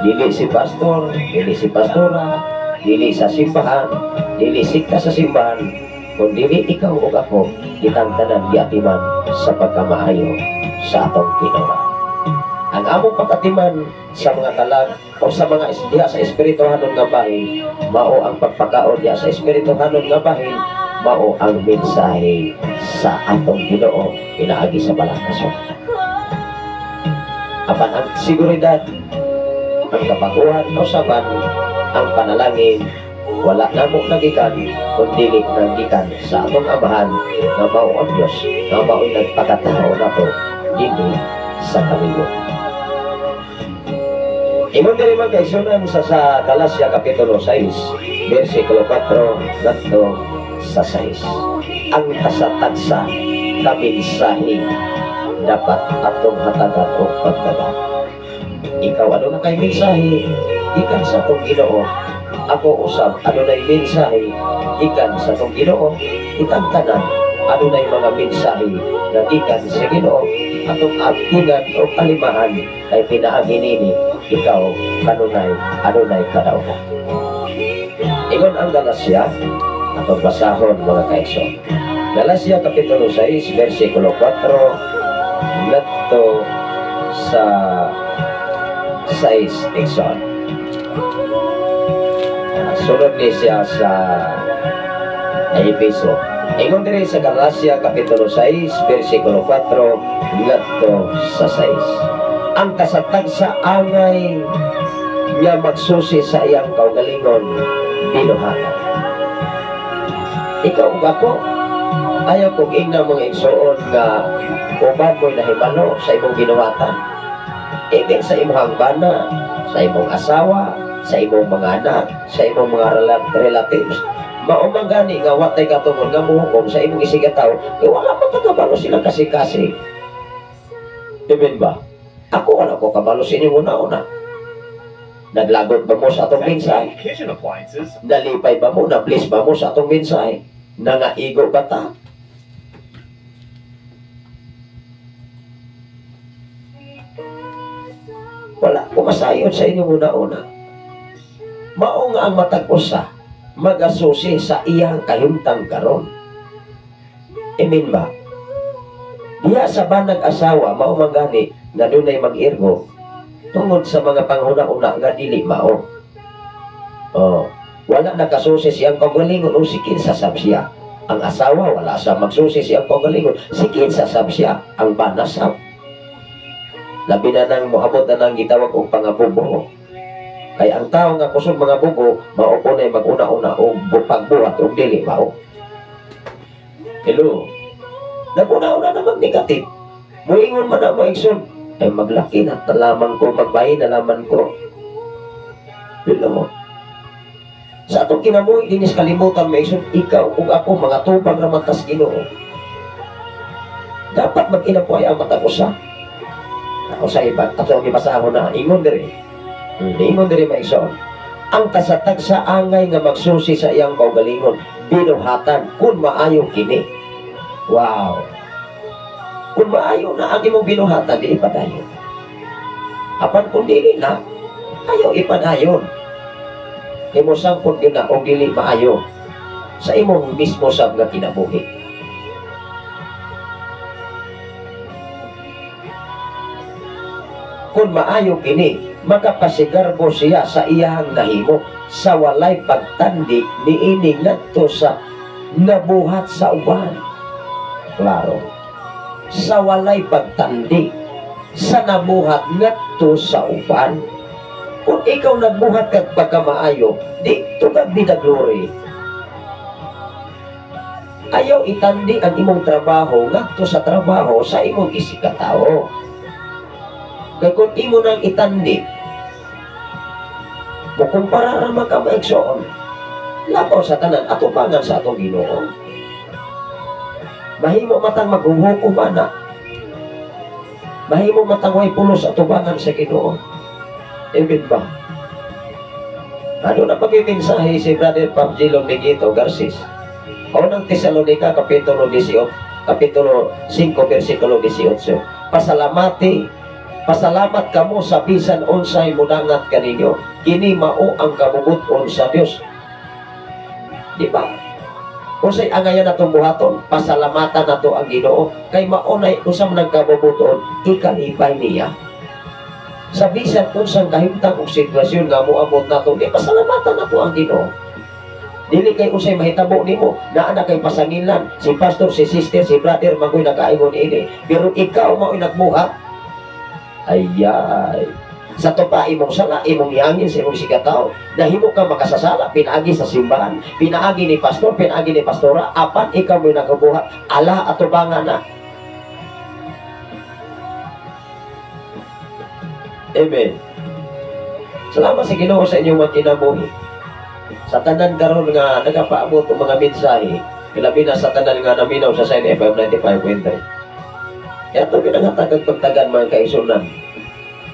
Dili si pastor, dili si pastora, dili sa simbahan, dili sikta sa simbahan, kung dili ikaw ug ako, kitang tanan giatiman sa pagkamaayo sa atong Ginoo. Ang among pagkatiman sa mga kalag o sa mga diha sa espirituhanon nga bahin, mao ang pagpakaon diha sa espirituhanon nga bahin, mao ang mensahe sa atong Ginoo pinaagi sa balakason. Apan ang seguridad, ang kapaguhan o saban, ang panalangin, wala namo nagikan kung dili nagikan sa atong Amahan nga mao ang Diyos, nga mao'y nagpakatao nato dinhi sa kalibutan. Ingon diri, mga kaigsuonan, sa Galacia Kapitulo 6, versikulo 4 ngadto sa 6. Ang kasatagsa ka mensahe dapat atong hatagan og pagtagan. Ikaw, aduna kay mensahe gikan sa atong Ginoo? Ako usab adunay mensahe gikan sa atong Ginoo. Kitang tanan adunay mga mensahe nga gikan sa Ginoo, atong abtingan o kalimahan kay pinaagi nini ikaw kanunay adunay kadaugan. Ingon ang Galacia, atong basahon, mga kaigsoon. Galacia Kapitulo 6 versikulo 4 ngadto sa 6, igsoon. Sunod ni siya sa Efeso. Ingon diri sa Galacia Kapitulo 6 versikulo 4 ngadto sa 6. Ang kasatagsa angay nga magsusi sa iyang kaugalingon binuhatan. Ikaw ug ako, ayaw kong ingna, mga igsoon, nga uban mo'y nahibalo sa imong ginuhatan. Even sa imong bana, sa imong asawa, sa imong mga anak, sa imong mga relatives. Mao man gani nga wa tay katungod nga muhukom sa imong isigataw kay wala man kabalo sila kasi-kasi. Amen ba? Ako, wala ko kabalo sa inyong una-una. Naglagot ba mo sa atong mensahe? Kitchen appliances. Nalipay ba mo? Na-bless ba mo sa atong mensahe? Nangaigo ba ta? Wala ko masayod sa inyong una-una. Mao nga ang matag usa magasusi sa iyang kahimtang karon. Amen ba? Diha sa banag asawa, mao man gani nga dunay mag-irgo tungod sa mga panghuna-una nga dili mao. Oh, wala nakasusi siyang kaugalingon o si kinsa sab siya. Ang asawa wala sa magsusi siyang kaugalingon, si kinsa sab siya, ang bana sab. Labi na nang moabot na nang gitawag og pangabubo. Kay ang tao nga kusog mga bugo, mao po na'y mag-una-una og pagbuhat og dili mao. Hello. Nag-una-una na mag-negative. Muingon man na mo, igsoon, ay maglaki na lamang ko, magbahin na lamang ko. Hello. Sa atong kinabuhi dinis kalimutan, mga igsoon, ikaw ug ako mga tubang raman tas Ginoo. Dapat mag-inabuhay ang matag usa. Ako sa iba, ato ang gibasahon na ingon diri. Ingon diri, mga igsoon. Ang kasatag sa angay nga magsusi sa iyang kaugalingon, binuhatan kung maayo kini. Wow. Kung maayo na ang imong binuhatan, di padayon. Apan kung dili na, ayaw ipadayon. Kay mosangpot gyud na og dili maayo sa imong mismo sab nga kinabuhi. Kung maayo kini, makapasigarbo siya sa iyahang nahimo sa walay pagtandi niini ngadto sa nabuhat sa uban. Klaro. Sa walay pagtandi sa nabuhat ngadto sa uban. Kung ikaw nagbuhat kag pagkamaayo, di to God be the glory. Ayaw itandi ang imong trabaho ngadto sa trabaho sa imong isikatao. Kay kung imo nang itandi, mukumpara ra man ka maigsoon. Labaw sa tanan atubangan sa atong Ginoo. Mahimo matang maghuhukom ana. Mahimo matang way pulos atubangan sa Ginoo. Amen ba? Ano na pagmimensahe si Brother Pabjilon Miguito Garces? Unang Tesalonica, Kapitulo 18, Kapitulo 5, versikulo 18. Pasalamat kamo sa bisan unsay mudangat kaninyo. Kini mao ang kabubut-on sa Dios. Di ba? Unsay angayan natong buhaton, pasalamatan nato ang Ginoo kay mao nay usa man ang kabubut-on, ikalipay niya. Sa bisan unsang kahimtang og sitwasyon nga moabot nato, di pasalamatan nato ang Ginoo. Dili kay unsay mahitabo nimo, naa na kay pasangilan, si pastor, si sister, si brother magoy nakaingon ini, pero ikaw mao'y nagbuhat. Ayay. Sa tupa imong sala, imong yangin sa imong sikataw, nahimo ka makasasala, pinaagi sa simbahan, pinaagi ni pastor, pinaagi ni pastora, apan ikaw mo'y nagabuhat, ala atubangan na. Amen. Salamat sa Ginoo sa inyong mga kinabuhi. Sa tanan karon nga nagapaabot og mga mensahe, labi na sa tanan nga naminaw sa Sign FM 95.3. Kaya ito pinangatag pagtagan mga kaisunan.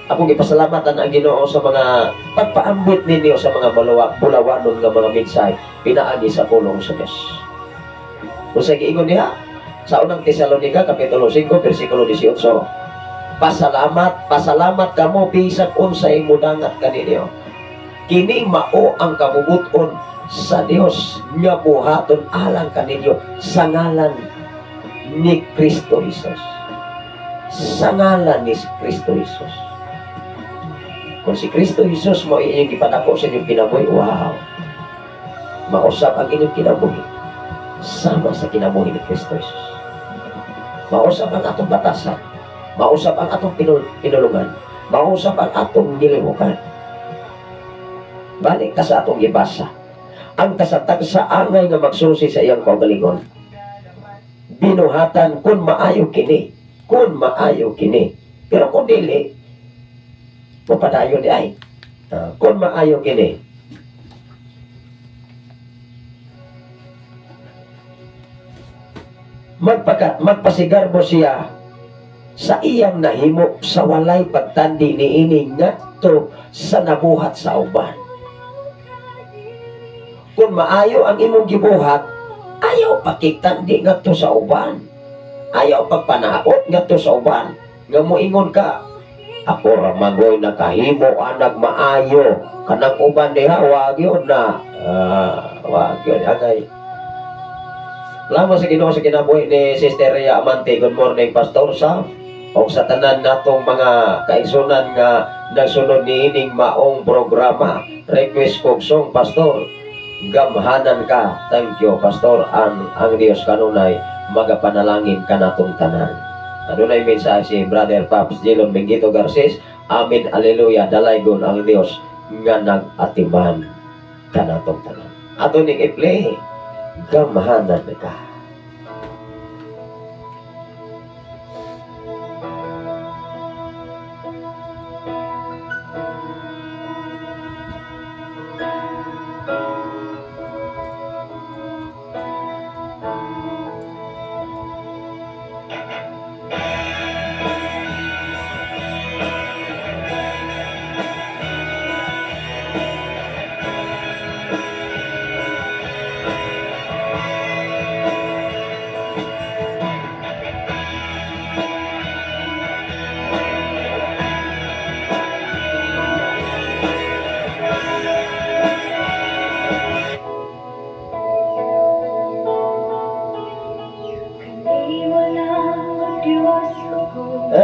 Akong ipasalamatan ang Ginoo sa mga pagpaambit ninyo sa mga bulawanon nga mga mensahe pinaagi sa pulong sa Dios. Kung sa giingon niya sa unang Tesalonica kapitulo 5 versikulo 18, pasalamat kamo bisan unsay mudangat kaninyo. Kini mao ang kabubut-on sa Dios nga buhaton alang kaninyo sa ngalan ni Kristo Jesus. Sa ngalan ni Kristo Jesus. Kung si Kristo Jesus mo inyong gipadako sa inyong kinabuhi, wow, mausap ang inyong kinabuhi sama sa kinabuhi ni Kristo Jesus. Mausap ang atong batasan, mausap ang atong pinulungan, mausap ang atong nilimukan. Balik ka sa atong gibasa. Ang kasatag sa angay nga magsusi sa iyang kaugalingon. Binuhatan kung maayo kini, kung maayo kini. Pero kung dili, mapadayon di ay. Kung maayo kini, magpasigarbo siya sa iyang nahimo sa walay pagtandi niini ngadto sa nabuhat sa uban. Kung maayo ang imong gibuhat, ayaw pakitandi ngadto sa uban. Ayaw pagpanaot ngadto sa uban. Nga moingon ka, ako ra magoy nakahimo anag maayo kanang uban diha wag yun na. Wag yun angay. Salamat sa Ginoo sa kinabuhi ni Sister Rhea Amante. Good morning Pastor Sam. Og sa tanan natong mga kaigsunan nga nagsunod niining maong programa. Request kog song Pastor, gamhanan ka. Thank you Pastor. Ang Dios kanunay magapanalangin kanatong tanan. Adunay mensahe si Brother Paps Jilon Mengito Garces. Amen, alleluia, dalaygon ang Dios nga nag-atiman kanatong tanan. Ato ning i-play, gamhanan ka.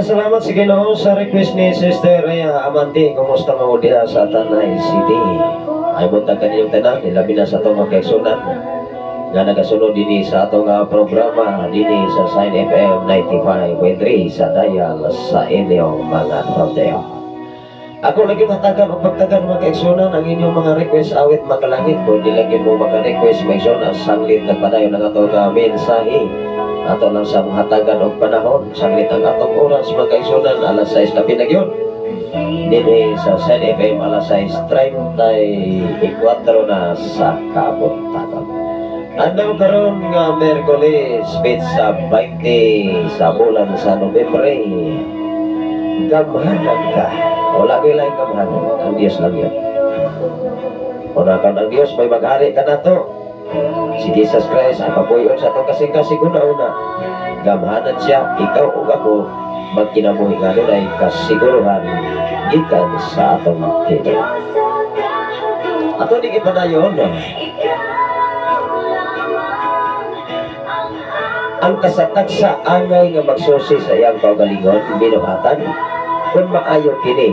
Salamat sa Ginoo sa request ni Sister Rhea Amante. Kumusta mo diha sa Tanay City? Ay buntag kaninyong tanan, labi na sa atong mga kaigsunan nga nagasunod dinhi sa atong programa dinhi sa Sign FM 95.3 sa dial sa inyong mga rodeo. Ako lagi matagan o pagtagan, mga kaigsunan, ang inyong mga request awit makalangit. Kung di lagi mo maka-request, mga igsunan, sanglit nagpadayon ang atong mensahe. Ato lang sa hatagan og panahon, sanglit ang atong oras, mga kaigsunan, alas 6 na pinagyon. Dinhi sa Sign FM, alas 6:34 na sa kabuntagon. Adlaw karon nga Miyerkules, petsa 20 sa bulan sa Nobyembre. Gamhanan ka. Wala ko'y laing gamhanan. Ang Diyos lang yun. Una ka ang Diyos, may maghari ka na to. Si Jesus Christ ang papuyon sa atong kasing-kasing una-una. Gamhanan siya, ikaw ug ako, magkinabuhi nga dunay kasiguruhan gikan sa atong Ginoo. Ato di gipadayon, ang kasatagsa angay nga magsusi sa iyang kaugalingon binuhatan, kung maayo kini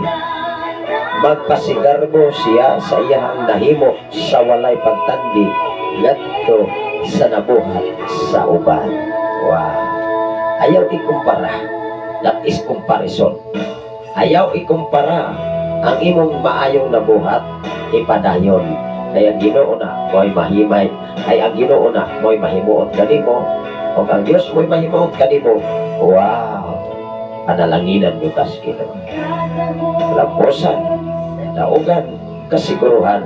magpasigarbo siya sa iyang nahimo sa walay pagtandi ngadto sa nabuhat sa uban. Wow. Ayaw ikumpara. That is comparison. Ayaw ikumpara ang imong maayong nabuhat, ipadayon. Kay ang Ginoo na mo'y mahimay, ay ang Ginoo na mo'y mahimuot kanimo, ug ang Dios mo'y mahimuot kanimo. Wow. Panalanginan mo tas Ginoo. Lamposan, daugan, kasiguruhan,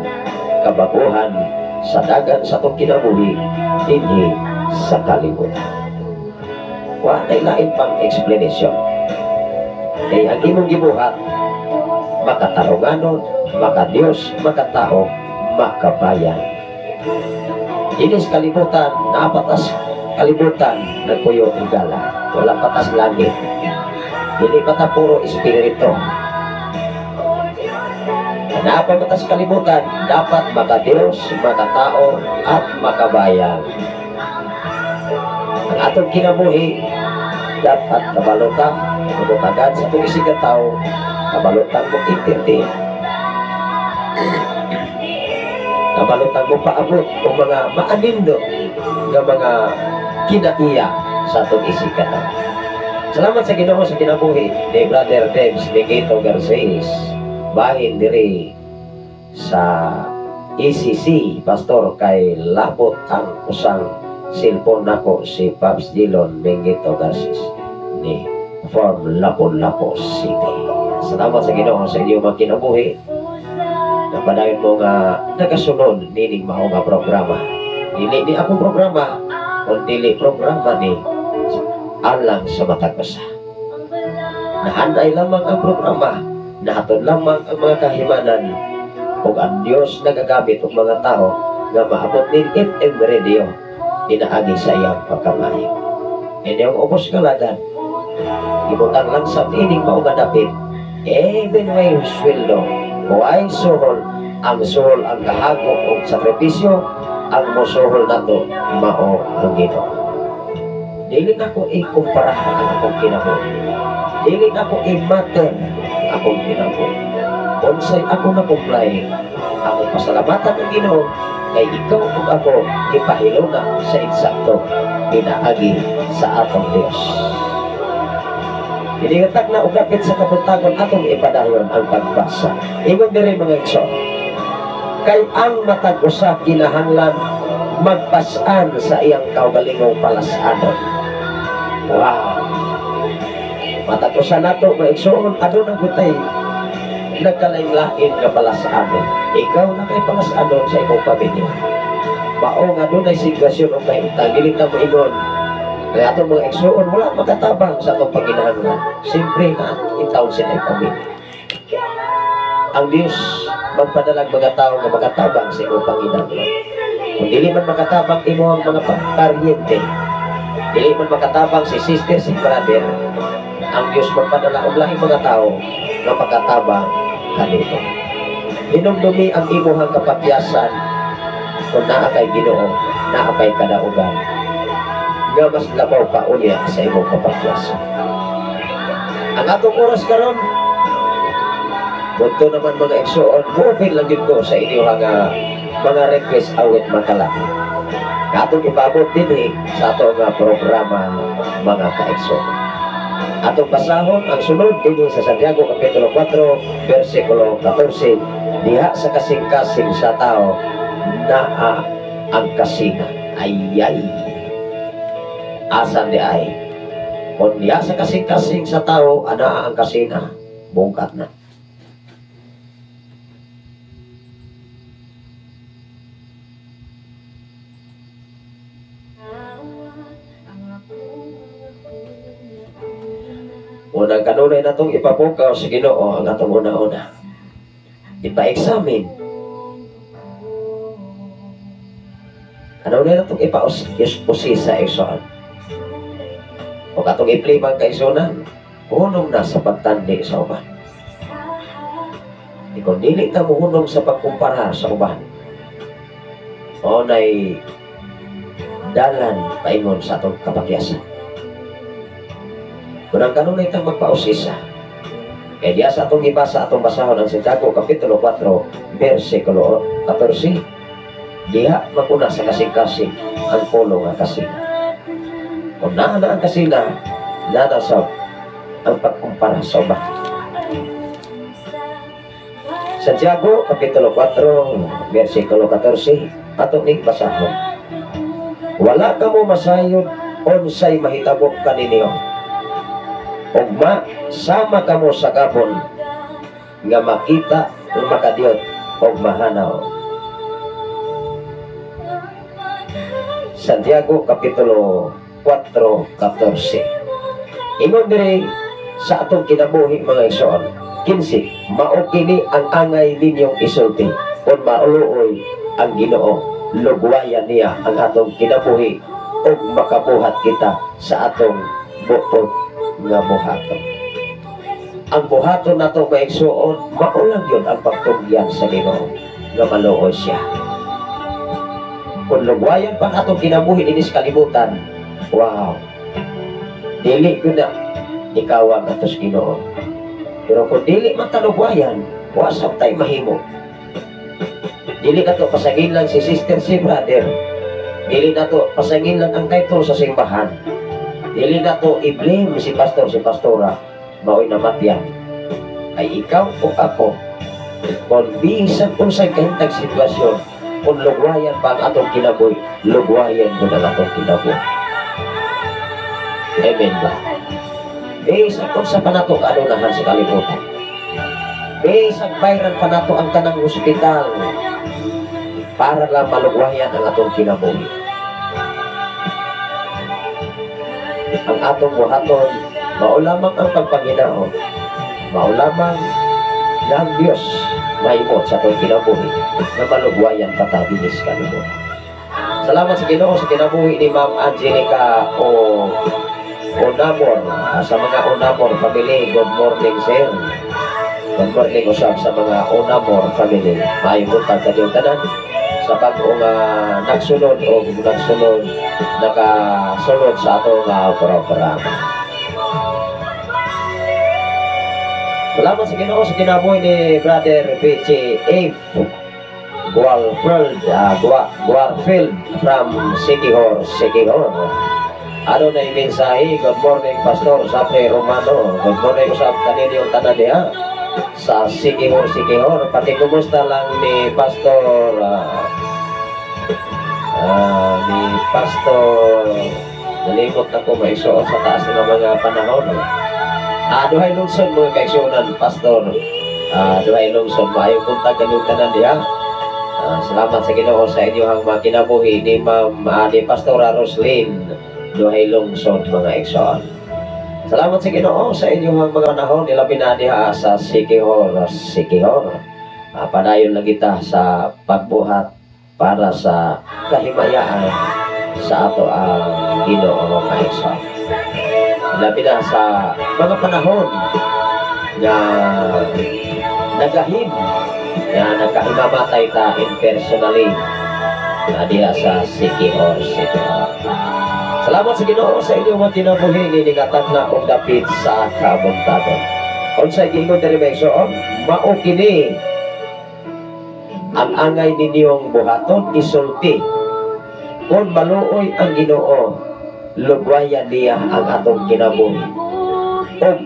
kabaguhan sa dagan sa atong kinabuhi dinhi sa kalibutan. Wa nay lain pang explanation. Kay ang imong gibuhat makatarunganon, makadiyos, makatao, makabayan. Inis kalibutan, napatas kalibutan, nagpuyo higala. Wala patas langit. Dili pa ta puro espiritu. Napatas kalibutan, dapat makadiyos, makatao, at makabayan. Ang atong kinabuhi, dapat kabalutan, kabutagan sa atong isig tao, kabalutan mo entertain. Kabalutan mo paabot o mga maanindo nga mga kinaiya sa atong isig tao. Salamat sa Ginoo sa kinabuhi ni Brother Debs Nikito Garces, bahin diri sa ECC, pastor, kay labot ang usang cellphone nako si Pops Dillon Mengito Garces ni from Lapu-Lapu City. Salamat sa Ginoo sa inyong mga kinabuhi. Napadayon mo nga nagasunod nining mao nga programa. Dili ni akong programa, kun dili programa ni alang sa matag usa. Nahanay lamang ang programa, nahatod lamang ang mga kahimanan, ug ang Dios nagagamit og mga tao nga maabot ning FM radio pinaagi sa iyang pagkamayo. Inyong ubos kalagan, ibutang lang sa ining mao nga dapit, even way sweldo, way suhol, ang suhol ang kahago og sakripisyo, ang mosuhol nato mao ang Ginoo. Dili nako ikumpara ang akong kinabuhi. Dili nako i-matter akong kinabuhi. Unsay ako na-comply, akong pasalamatan ang Ginoo kay ikaw ug ako gipahiluna sa insakto pinaagi sa atong Dios. Inigatak na og dapit sa kabuntagon atong ipadayon ang pagbasa. Ingon diri, mga igsoon, kay ang matag usa kinahanglan magpas-an sa iyang kaugalingong palas-anon. Wow. Matag usa nato, mga igsoon, aduna gutay nagkalain-lain nga palas-anon. Ikaw na kay palas-anon sa imong pamilya. Mao nga dunay sitwasyon o kahimtang dili ta moingon kaya atong mga igsoon wala makatabang sa atong paginahanglan. Siyempre nga intawon sila ang pamilya. Ang Diyos magpadalag mga tao nga makatabang sa imong panginahanglan. Kung dili man makatabang imong mga paryente, dili man makatabang si sister, si brother, ang Diyos magpadala og lahing mga tao nga makatabang kanimo. Hinumdumi ang imuhang kapatyasan kung naa kay Ginoo, naa kay kadaugan nga mas labaw pa unya sa imong kapatyasan. Ang atong oras karon, punto naman mga igsoon, mo-open lang gyud ko sa inyong mga request awit makalaki. Atong ipaabot dinhi sa atong programa mga kaigsoon. Atong basahon ang sunod dinhi sa Santiago Kapitulo 4, versikulo 14, diha sa kasing-kasing sa tao naa ang kasina. Ayay. Asan di ay? Kung diha sa kasing-kasing sa tao anaa ang kasina, bungkat na. Unang kanunay natong ipapukaw sa Ginoo ang atong una-una. Ipa-examine. Kanunay natong ipausisa igsoon. O atong iplibang kaigsunan, hunong na sa pagtandi sa uban. Kung dili ta mohunong sa pagkumpara sa uban, o nay dalan paingon sa atong kapakyasan. Kung ang kanunay tang magpausisa, kaya diya sa atong gibasa atong basahon ang Santiago Kapitulo 4, versikulo 14, diha maguna sa kasing-kasing ang pulo nga kasina. Kung naa na ang kasina, nanasab ang pagkumpara sa uban. Santiago Kapitulo 4, versikulo 14, atong ning basahon. Wala kamo masayod unsay mahitabo kaninyo. Ugma sama kamo sa gabon nga makita makadiyot og mahanaw. Santiago Kapitulo 4:14. Ingon diri sa atong kinabuhi mga igsoon, 15, mao kini ang angay ninyong isulti kon mauluoy ang Ginoo, lugwayan niya ang atong kinabuhi ug makabuhat kita sa atong buot nga buhaton. Ang buhaton nato mga igsoon, mao lang yun ang pagtugyan sa Ginoo nga maluoy siya. Kung lugwayan pa atong kinabuhi dinis kalibutan, wow, dili ko na ikawang atos Ginoo. Pero kung dili man talugwayan, wasap tayo mahimo. Dili na to pasangin lang si sister, si brother. Dili na to pasangin lang ang title sa simbahan. Dili na to i-blame si pastor, si pastora, mao'y namatyan. Ay ikaw o ako, kung bisan unsay kahintag sitwasyon, kung lugwayan pa ang atong kinabuhi, lugwayan mo ang atong kinabuhi. Amen ba? Bisan unsa pa nato kanunahan sa kalibutan, bisan bayran pa nato ang tanang ospital para lang malugwayan ang atong kinabuhi. Ang atong buhaton, mao lamang ang pagpanginaon, mao lamang na ang Diyos mahimot sa atong kinabuhi na malugwayan pa ta dinis kalibutan. Salamat sa Ginoo sa kinabuhi ni Ma'am Angelica o Onamor, sa mga Onamor family. Good morning, sir. Good morning usab sa mga Onamor family. Maayong buntag kaninyong tanan sa bag-o nga nagsunod o nagsunod nakasunod sa atong programa. Salamat sa Ginoo sa kinabuhi ni Brother Pichi F. Gualfield from Sikihor, Sikihor. Ano na yung mensahe? Good morning, Pastor Sapre Romano. Good morning usab kaninyong tanan diha sa Sikihor, Sikihor. Pati kumusta lang ni Pastor nalimot na ko maisuot sa taas ng mga panahon. Duhay lungsod mga kaigsuonan, Pastor. Duhay lungsod, maayong buntag kaninyong tanan diha. Salamat sa Ginoo sa inyong mga kinabuhi ni Ma'am ni Pastora Roslyn Duhay lungsod mga igsoon. Salamat sa Ginoo sa inyong mga panahon ilabi na diha sa Sikihor, Sikihor. Padayon lang kita sa pagbuhat para sa kahimayaan sa ato ang Ginoo mga igsoon. Ilabi na sa mga panahon na nagahim na nagkahimamatay ta impersonally na diha sa Sikihor, Sikihor. Salamat sa Ginoo sa inyong mga kinabuhi nining na og dapit sa kabuntagon. Unsay giingon diri, mga igsoon? Mao kini ang angay ninyong buhaton, isulti. Kung maluoy ang Ginoo, lugwayan niya ang atong kinabuhi ug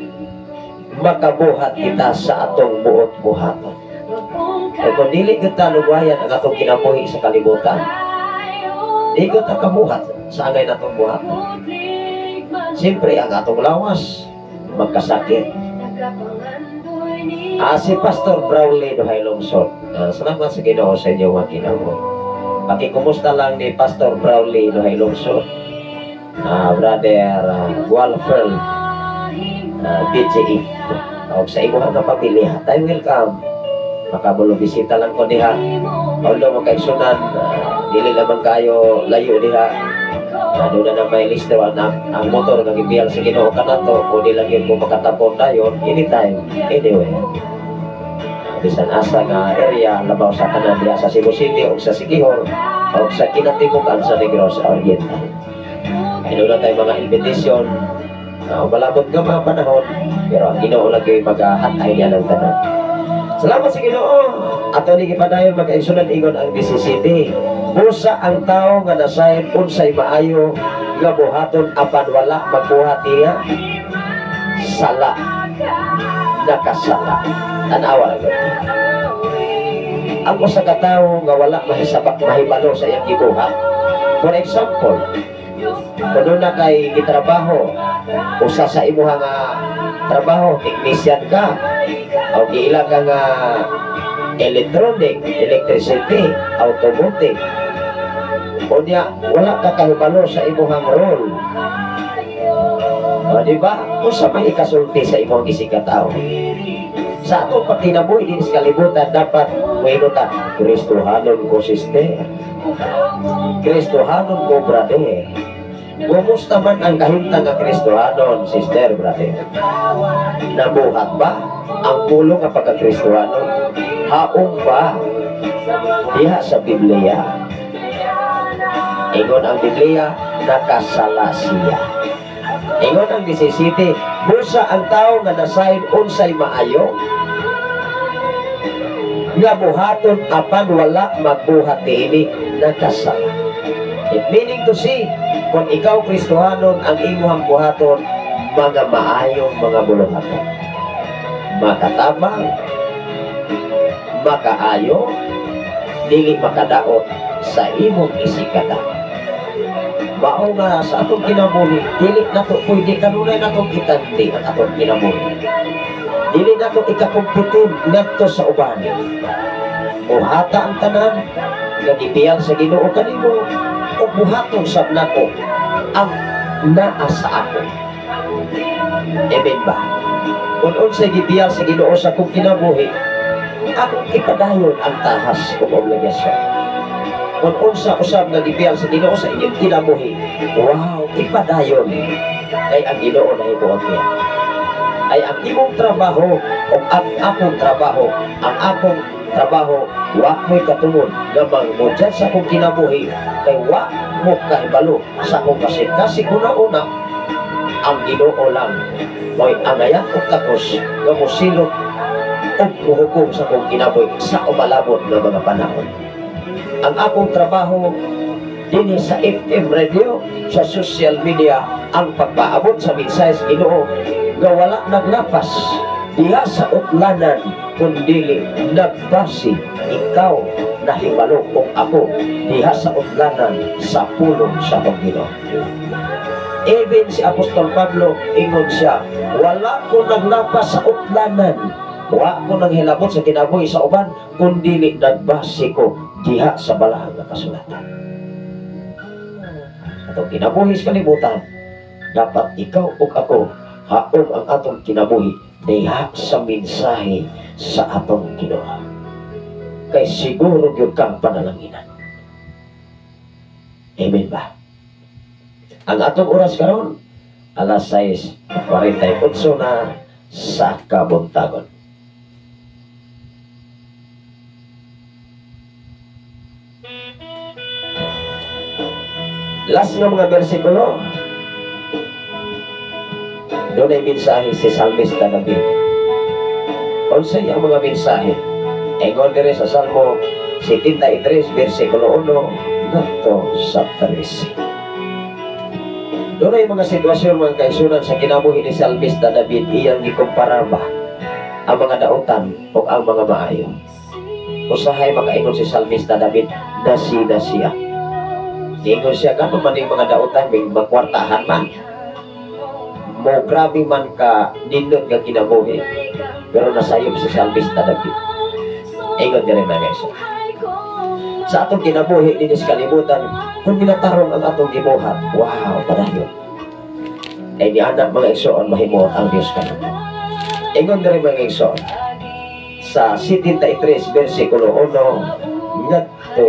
makabuhat kita sa atong buot buhaton. E kung dili kita lugwayan ang atong kinabuhi sa kalibutan, di ko ta kabuhat sa angay natong buhaton. Siyempre, ang atong lawas magkasakit. Si Pastor Brawley Duhay Lungsod. Salamat sa Ginoo sa inyong mga kinabuhi. Pakikumusta lang ni Pastor Brawley Duhay Lungsod. Brother Walfeld BJE. O sa imuhang nga pamilya, tayo welcome. Makabulo bisita lang ko diha. Although makaigsunan, dili lamang kayo layo diha. Doon na may lister ang motor nga gibiyal sa Ginoo kanato o di lang yun kung makatapon dayon anytime, anywhere. Bisan asa nga area, labaw sa tanan diha sa Cebu City o sa Siquijor o sa kinatibukan sa Negros Oriental. Kaya doon na tayo mga invitation, malabot nga mga panahon, pero ang Ginoo lang yung maghahatay niya ng tanan. Salamat sa Ginoo. Ato ni gipadayon, mga kaigsunan, ingon ang 17. Busa ang tao nga nasayod unsay maayo nga buhaton apan wala magbuhat niya, sala nakasala. Tanawa lang. Ang usa ka tawo nga wala mahisabak mahibalo sa iyang gibuhat. For example, kung na kay gitrabaho, usa sa imuha nga trabaho, technician ka, o giila ka nga electronic, electricity, automotive. Unya, wala ka kahibalo sa imuhang role. O, di ba? Usa may ikasulti sa imong isikatao. Sa atong pagkinabuhi din sa kalibutan, dapat muingon ta, "Kristohanon ko, sister. Kristohanon ko, brother." Kumusta man ang kahimtang nga Kristohanon, sister, brother? Nabuhat ba ang pulong nga pagka-Kristohanon? Haong ba diha sa Biblia? Ingon ang Biblia, nakasala siya. Ingon ang 17, busa ang tao nga nasayod unsay maayo nga buhaton apan wala magbuhat niini, nakasala. It meaning to say, kung ikaw Kristohanon, ang imuhang buhaton, mga maayong mga buluhaton. Makatabang, makaayo, dili makadaot sa imong isikata. Mao nga sa atong kinabuhi, dili nato pwede kanunay natong itandi ang atong kinabuhi. Dili nato ikakumpitin ngadto sa uban. Buhata ang tanan nga gibiyal sa Ginoo kanimo ug buhaton sab nako ang naa sa ako. Amen ba? Kung unsay gibiyal sa Ginoo sa akong kinabuhi, akong ipadayon ang tahas ug obligasyon. Kung unsa usab nga gibiyal sa Ginoo sa inyong kinabuhi, wow, ipadayon. Kay ang Ginoo nahibuot niya. Ay ang imong trabaho o ang akong trabaho, ang akong trabaho, wa mo'y katungod nga mangmudyan sa akong kinabuhi, kay wa mo kahibalo sa akong kasing-kasing una-una, ang Ginoo lang mo'y angayan og takos nga mosilot ug muhukom sa akong kinabuhi sa umalabot nga mga panahon. Ang akong trabaho dinhi sa FM radio, sa social media, ang pagpaabot sa mensahe sa Ginoo nga wala naglapas diha sa utlanan kundili nagbasi ikaw nahibalo og ako diha sa utlanan sa pulong sa Panginoon. Even si Apostol Pablo, ingon siya, "Wala ko naglapas sa utlanan, wa ko nanghilabot sa kinabuhi sa uban, kundili nagbase ko diha sa balaang nga kasulatan." Atong kinabuhi sa kalibutan, dapat ikaw ug ako haong ang atong kinabuhi diha sa mensahe sa atong Ginoo. Kay siguro gyud kang panalanginan. Amen ba? Ang atong oras karon, alas 6:48 na sa kabuntagon. Last nga mga bersikulo, Doon ay mensahe si Salmista David. Unsay ang mga mensahe? Ingon diri sa Salmo 73 versikulo 1 ngadto sa 13. Doon ay mga sitwasyon mga kaisunan sa kinabuhi ni Salmista David, iyang gikumpara ba ang mga dautan o ang mga maayo. Usahay makaingon si Salmista David, nasina siya. Niingon siya, gano'n man yung mga dautan, may magkwartahan man. Mo grabe man ka nindot nga kinabuhi. Pero nasayop si Salmista David. Ingon din mga isa. Sa atong kinabuhi dinhi sa kalibutan, kung minatarong ang atong gibuhat, wow, padayon. Ay ni anak mga igsoon, mahimuot ang Dios kanimo. Ingon din mga igsoon, sa 73 versikulo 1 ngadto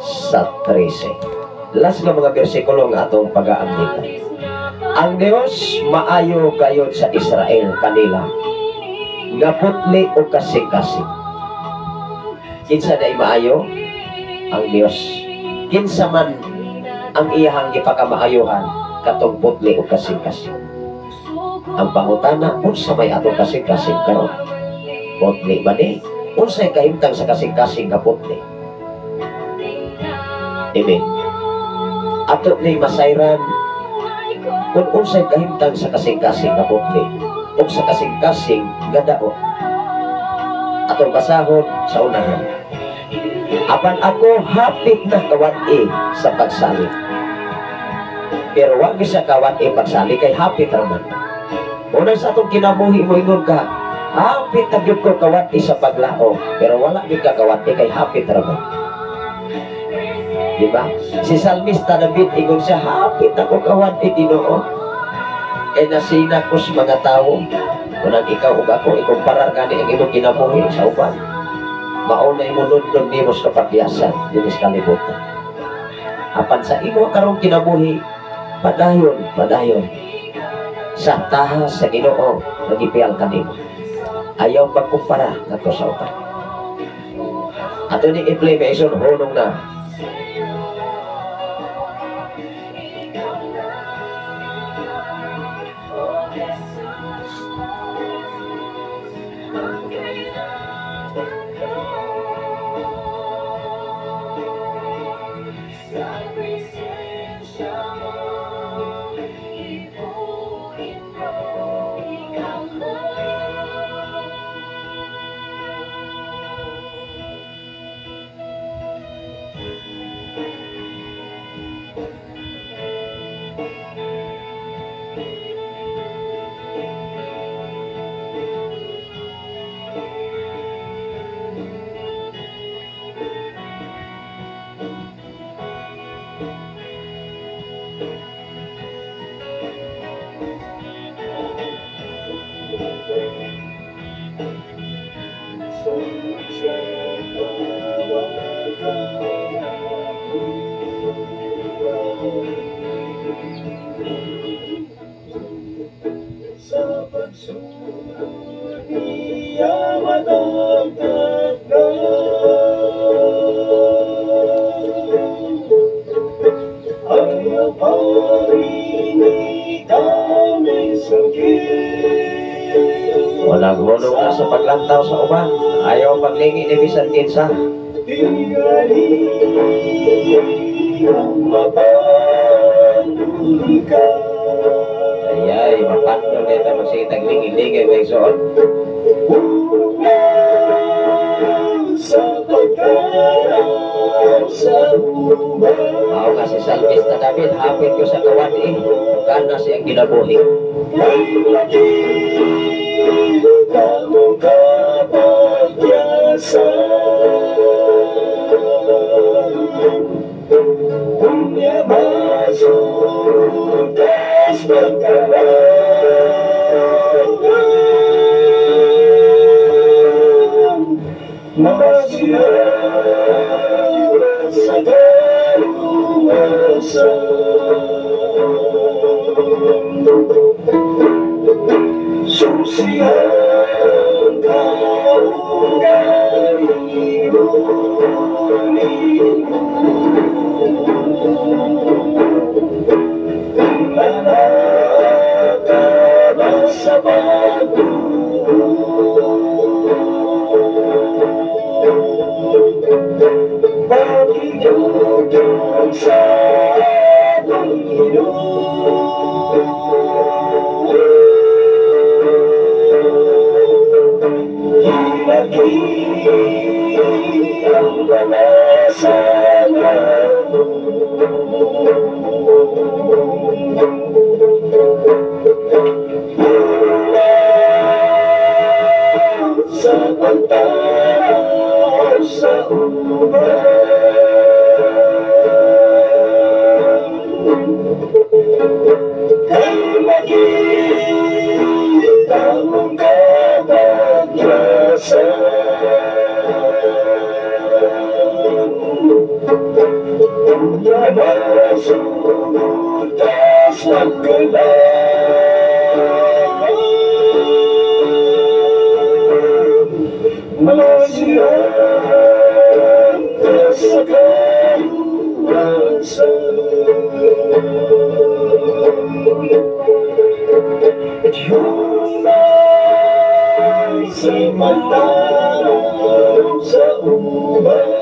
sa 13. Last nga mga bersikulo nga atong pag-aamnitan. Ang Dios maayo gayod sa Israel kanila, nga putli o kasing-kasing. Kinsa day maayo? Ang Dios. Kinsa man ang iyahang gipakamaayohan katong putli o kasing-kasing. Ang pangutana, unsa may atong kasing-kasing karon? Putli ba ni? Unsay kahimtang sa kasing-kasing nga putli? Amen. Ato ni masayran kung unsay kahimtang sa kasing-kasing nga putli o sa kasing-kasing nga daot. Atong basahon sa unahan. Apan ako hapit na kawad-i sa pagsali. Pero wag sa kawad-i pagsali kay hapit ra man. Unang sa atong kinabuhi mo ingon ka, hapit na gyud ko kawad-i sa paglao, pero wala gyud ka kawad-i kay hapit ra man. Diba? Si Salmista David ingon siya, hapit ako kawad-i Ginoo. Kay nasina ko sa mga tawo. Unang ikaw ug ako ikumpara gani ang imong kinabuhi sa uban. Mao na imong nundon nimo sa kapagyasan dinhi sa kalibutan. Apan sa imo karong kinabuhi, padayon, padayon. Sa tahas sa Ginoo nagipiyal kanimo. Ayaw pagkumpara ngadto sa uban. Ato ni i-play maison hunong na. Walang hulong na sa paglantaw sa uban. Ayaw paglingi ni bisan kinsa. Ayay, mapandol nito magsitag lingi-lingi may suot. Mao nga si Salmista David, hapit ko sa kawad-i, kana siyang ginabuhi. Ang mga sala. Sa pagtanaw sa uban, kay makita mong kapagyasan. Namasugod sa kalaban, masiyan ka sa kaluwasan. Diyunay sa pagtanaw sa uban,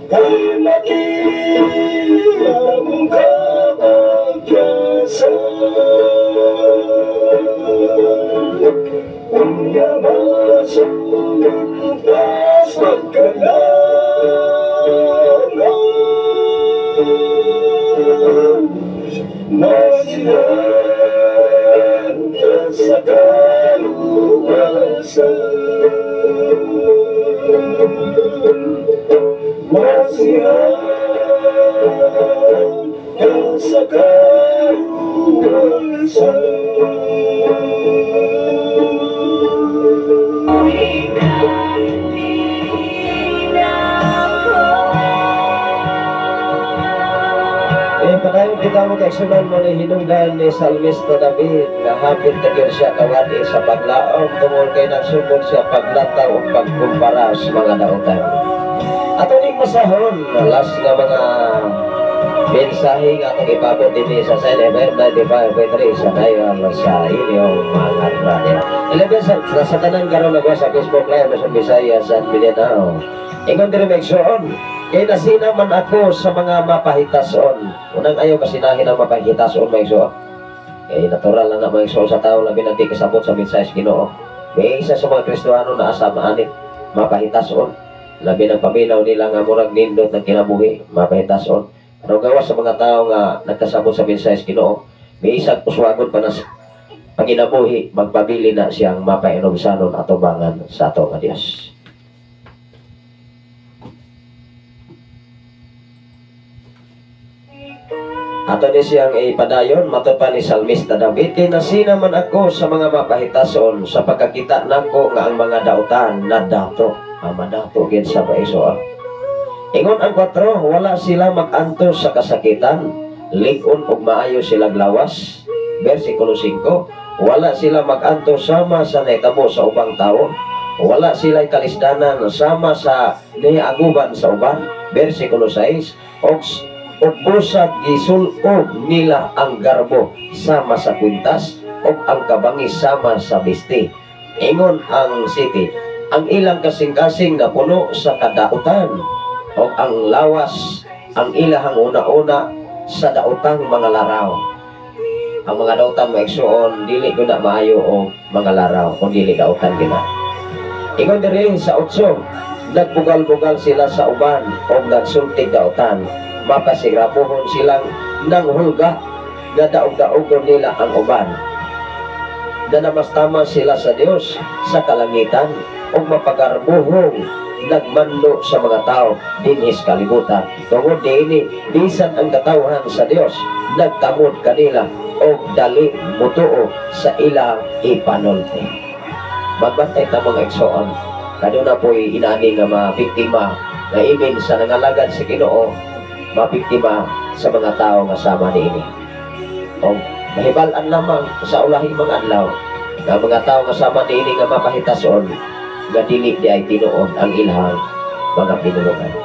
kay makita mong kapagyasan. Unya masugod ka sa kalaban, masiyan ka sa kaluwasan. Masiyan ka sa kaluwasan. Padayon kita mo kaigsunan mo ni hinungdan ni Salmista David na hapit na gyud siya kawadi sa paglaom tungod kay nagsugod siya paglataw o pagkumpara sa mga dautan. Ato ning masahon last nga mga mensahe nga atong ipabot dinhi sa Sign FM 95.3 sa dayon sa inyong mga radyo. 11 sa tanan karon nagwa sa Facebook Live sa Visayas at Mindanao. Ingon diri maigsoon, kay nasina man ako sa mga mapahitason. Unang ayaw kasinahin ang mapahitason maigsoon. Kay natural na maigsoon sa tao labi na di kasabot sa mensahe sa Ginoo. May isa sa mga Kristohano na asa maanit mapahitason. Labi ng paminaw nila nga murag nindot ng kinabuhi, mapahitason. Pero gawas sa mga tao nga nagkasabot sa mensahe sa Ginoo, may isang uswagon pa na sa panginabuhi, magpabili na siyang mapainomsanon at tubangan sa ato nga Dios. Ato ni siyang ipadayon, matupa ni Salmista David, kay nasina man ako sa mga mapahitason sa pagkakita nako nga ang mga dautan na dato, ang madato gid sa maisoon. Ingon ang 4, wala sila magantos sa kasakitan, lig-on ug maayo silang lawas. Versikulo 5, wala sila magantos sama sa nahitabo sa ubang tawo, wala sila kalisdanan sama sa niaguban sa uban. Versikulo 6, og busag gisul-ob nila ang garbo sama sa kwintas ug ang kabangis sama sa bisti. Ingon ang city, ang ilang kasing-kasing napuno sa kadautan ug ang lawas ang ilahang una-una sa daotang mga laraw. Ang mga dautan maigsuon dili gyud na maayo og mga laraw kun dili dautan gina. Ingon diri sa 8, nagbugal-bugal sila sa uban ug nagsultig dautan. Mapasigrapuhon silang nanghulga nga daog-daogon nila ang uban. Nanamastama sila sa Dios sa kalangitan ug mapagarbuhong nagmando sa mga tao dinhi sa kalibutan. Tungod niini, bisan ang katawhan sa Dios nagtamod kanila og dali mutuo sa ilang ipanulti. Magbantay ta mga igsoon, kaduna po'y inani nga mabiktima nga imin sa nangalagad sa Ginoo, mabiktima sa mga tao nga sama niini. O mahibal-an lamang sa ulahing mga adlaw nga mga tao nga sama niini nga mapahitason nga dili di ay tinuod ang ilang mga pinulungan.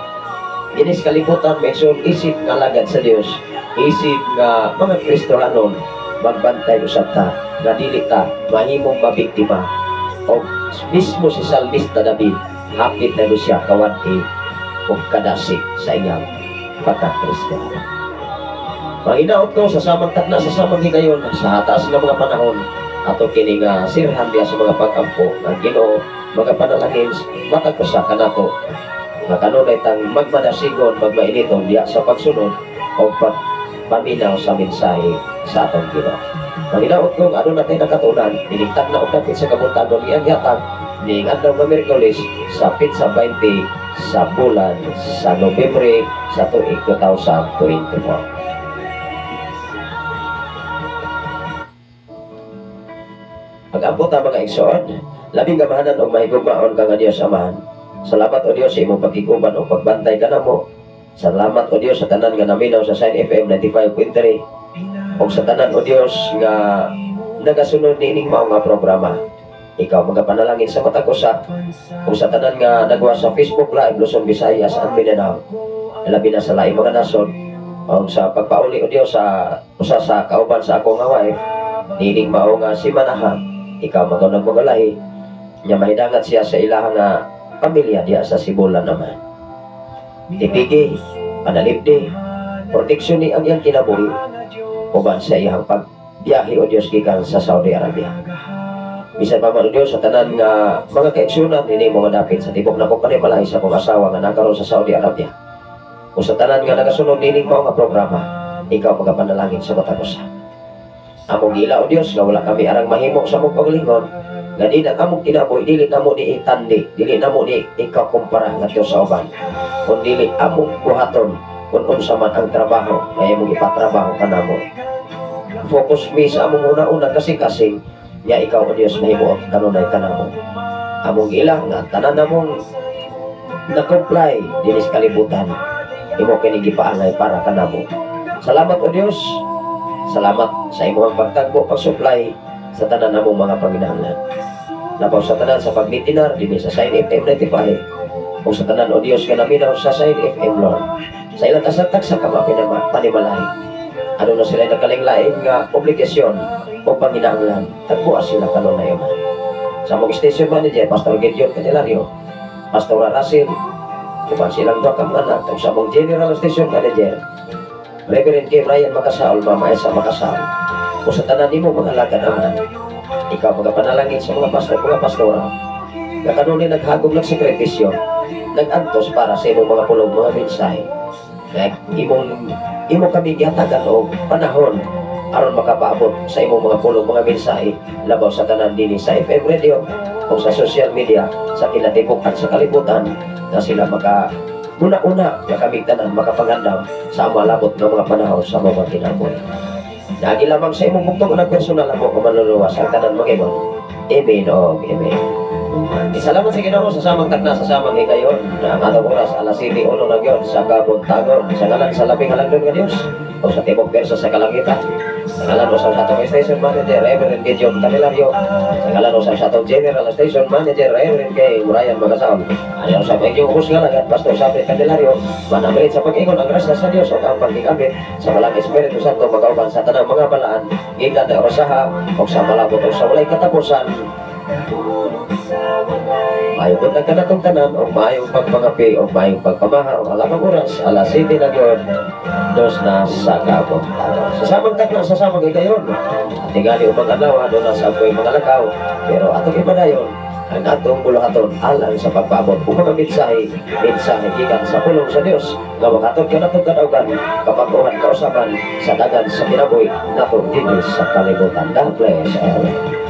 Dinis kalibutan maigsoon, isip nga alagad sa Dios, isip nga mga Kristohanon, magbantay usab ta nga dili ta mahimong mabiktima. O mismo si Salmista David hapit na siya kawad-i og kadasig sa iyang pagka-Kristohanon. Mahinaot ko sa samang takna sa samang higayon sa hataas nga mga panahon, Ato kini nga sirhan diya sa mga pag-ampo ang Ginoo magapanalangin matag usa kanato nga kanunay tang magmadasigon, magmainiton diya sa pagsunod o pagpaminaw sa mensahe sa atong Ginoo. Manghinaot kong aduna tay nakatunan dinigtag na og dapit sa kabuntagon iyang gihatag ning adlaw nga Miyerkules sa petsa 20 sa bulan sa Nobyembre sa tuig 2024. Pag-ampo ta mga igsoon, labing gamahanan og mahigugmaon ka nga Dios Amahan. Salamat o Dios sa imong pagkiguban o pagbantay kanamo. Salamat o Dios sa tanan nga naminaw sa Sign FM 95.3 o sa tanan o Dios nga nagasunod niining mao nga programa. Ikaw magapanalangin sa matag usa o sa tanan nga nagwa sa Facebook Live Luzon, Visayas and Mindanao. Labi na sa laing mga nasod o sa pagpauli o Dios sa usa sa kauban sa ako nga wife niining mao nga simanaha. Ikaw magunag magalahi nya mahidangat siya sa ilaha nga pamilya diya sa Sibulan naman. Tipigi, panalipdi, proteksyon ni ang iyang kinabuhi uban sa iyang pagbiyahe o Dios gikan sa Saudi Arabia. Bisan pa man o Dios sa tanan nga mga kaigsunan nini mga dapit sa tibok na panimalay sa akong asawa nga nakaroon sa Saudi Arabia. O sa tanan nga nagasunod nining mao nga programa, ikaw magapanalangin sa matag usa. Among gila o Dios nga wala kami arang mahimo sa among paglingon, nga di ang among kinabuhi dili namo ni itandi, dili namo ni ikakumpara ngadto sa uban, kun dili among buhaton kun unsa man ang trabaho kaya imong ipatrabaho kanamo. Focus mi sa among una-una kasing-kasing nya ikaw o Dios mahimuot kanunay kanamo. Among gila nga tanan namong na-comply dinhi sa kalibutan, imo kini gipaangay para kanamo. Salamat o Dios. Salamat sa imong pagtagbo, pagsupply sa tanan namong mga panginahanglan. Labaw sa tanan sa pagmitinar dinhi sa Sign FM 95 o sa tanan o Dios nga naminaw sa Sign FM Lord. Sa ilang tasatag sa panimalay, ano na sila nagkalinglain nga obligasyon o panginahanglan, tagbuas sila kanunay man. Sa among station manager, Pastor Gideon Candelario, Pastor Russell, uban silang duha ka mga anak, sa among general station manager, Reverend K. Brian Makasaol, Mama Esa Makasaol, o sa tanan nimo mga alagad naman, ikaw magapanalangin sa mga pastor, mga pastora, nga kanunay naghagom nagsakripisyo, nagantos para sa imong mga pulong mga mensahe. Nga imo kami gihatagan og panahon aron makapaabot sa imong mga pulong mga mensahe labaw sa tanan dinhi sa FM radio o sa social media sa kinatibukan sa kalibutan na sila maka una-una nga kami tanan makapangandam sa malabot nga mga panahon sa mga kinabuhi. Naagi lamang sa imong bugtong unang personal amo nga manluluwas ang tanan mangingon. Amen o amen. Salamat sa Ginoo sa samang takna sa samang higayon na ang atong oras alas 7:01 na gyon sa kabuntagon sa ngalan sa labing halangdon nga Dios o sa tibok persa sa kalangitan. Sa ngalan usab sa atong station manager Reverend Gideon Candelario, sa ngalan usab sa atong general station manager Reverend K. Brian Magasaon, ani usab ang inyong ubos nga alagad Pastor Sabi Candelario, manamilit sa pag-ingon ang grasya sa Dios ug ang pagkikabit sa Balang Espiritu Santo magauban sa tanang mga balaan gikan na orasaha ug sa malabot ug sa walay katapusan. Maayong buntag kanatong tanan og maayong pagpangapi og maayong pagpamaha og alamang oras alas 7 na gyud dos na sa kabuntagon. Sa samang takna sa samang higayon at tingali ubang adlaw aduna sa ako'y mga lakaw, pero atong ipadayon ang atong buluhaton alang sa pagpaabot ug mga mensahe gikan sa pulong sa Dios nga makatod kanatong kadaugan kapag-uhan kausaban sa dagan sa kinabuhi nato dinhi sa kalibutan. God bless everyone.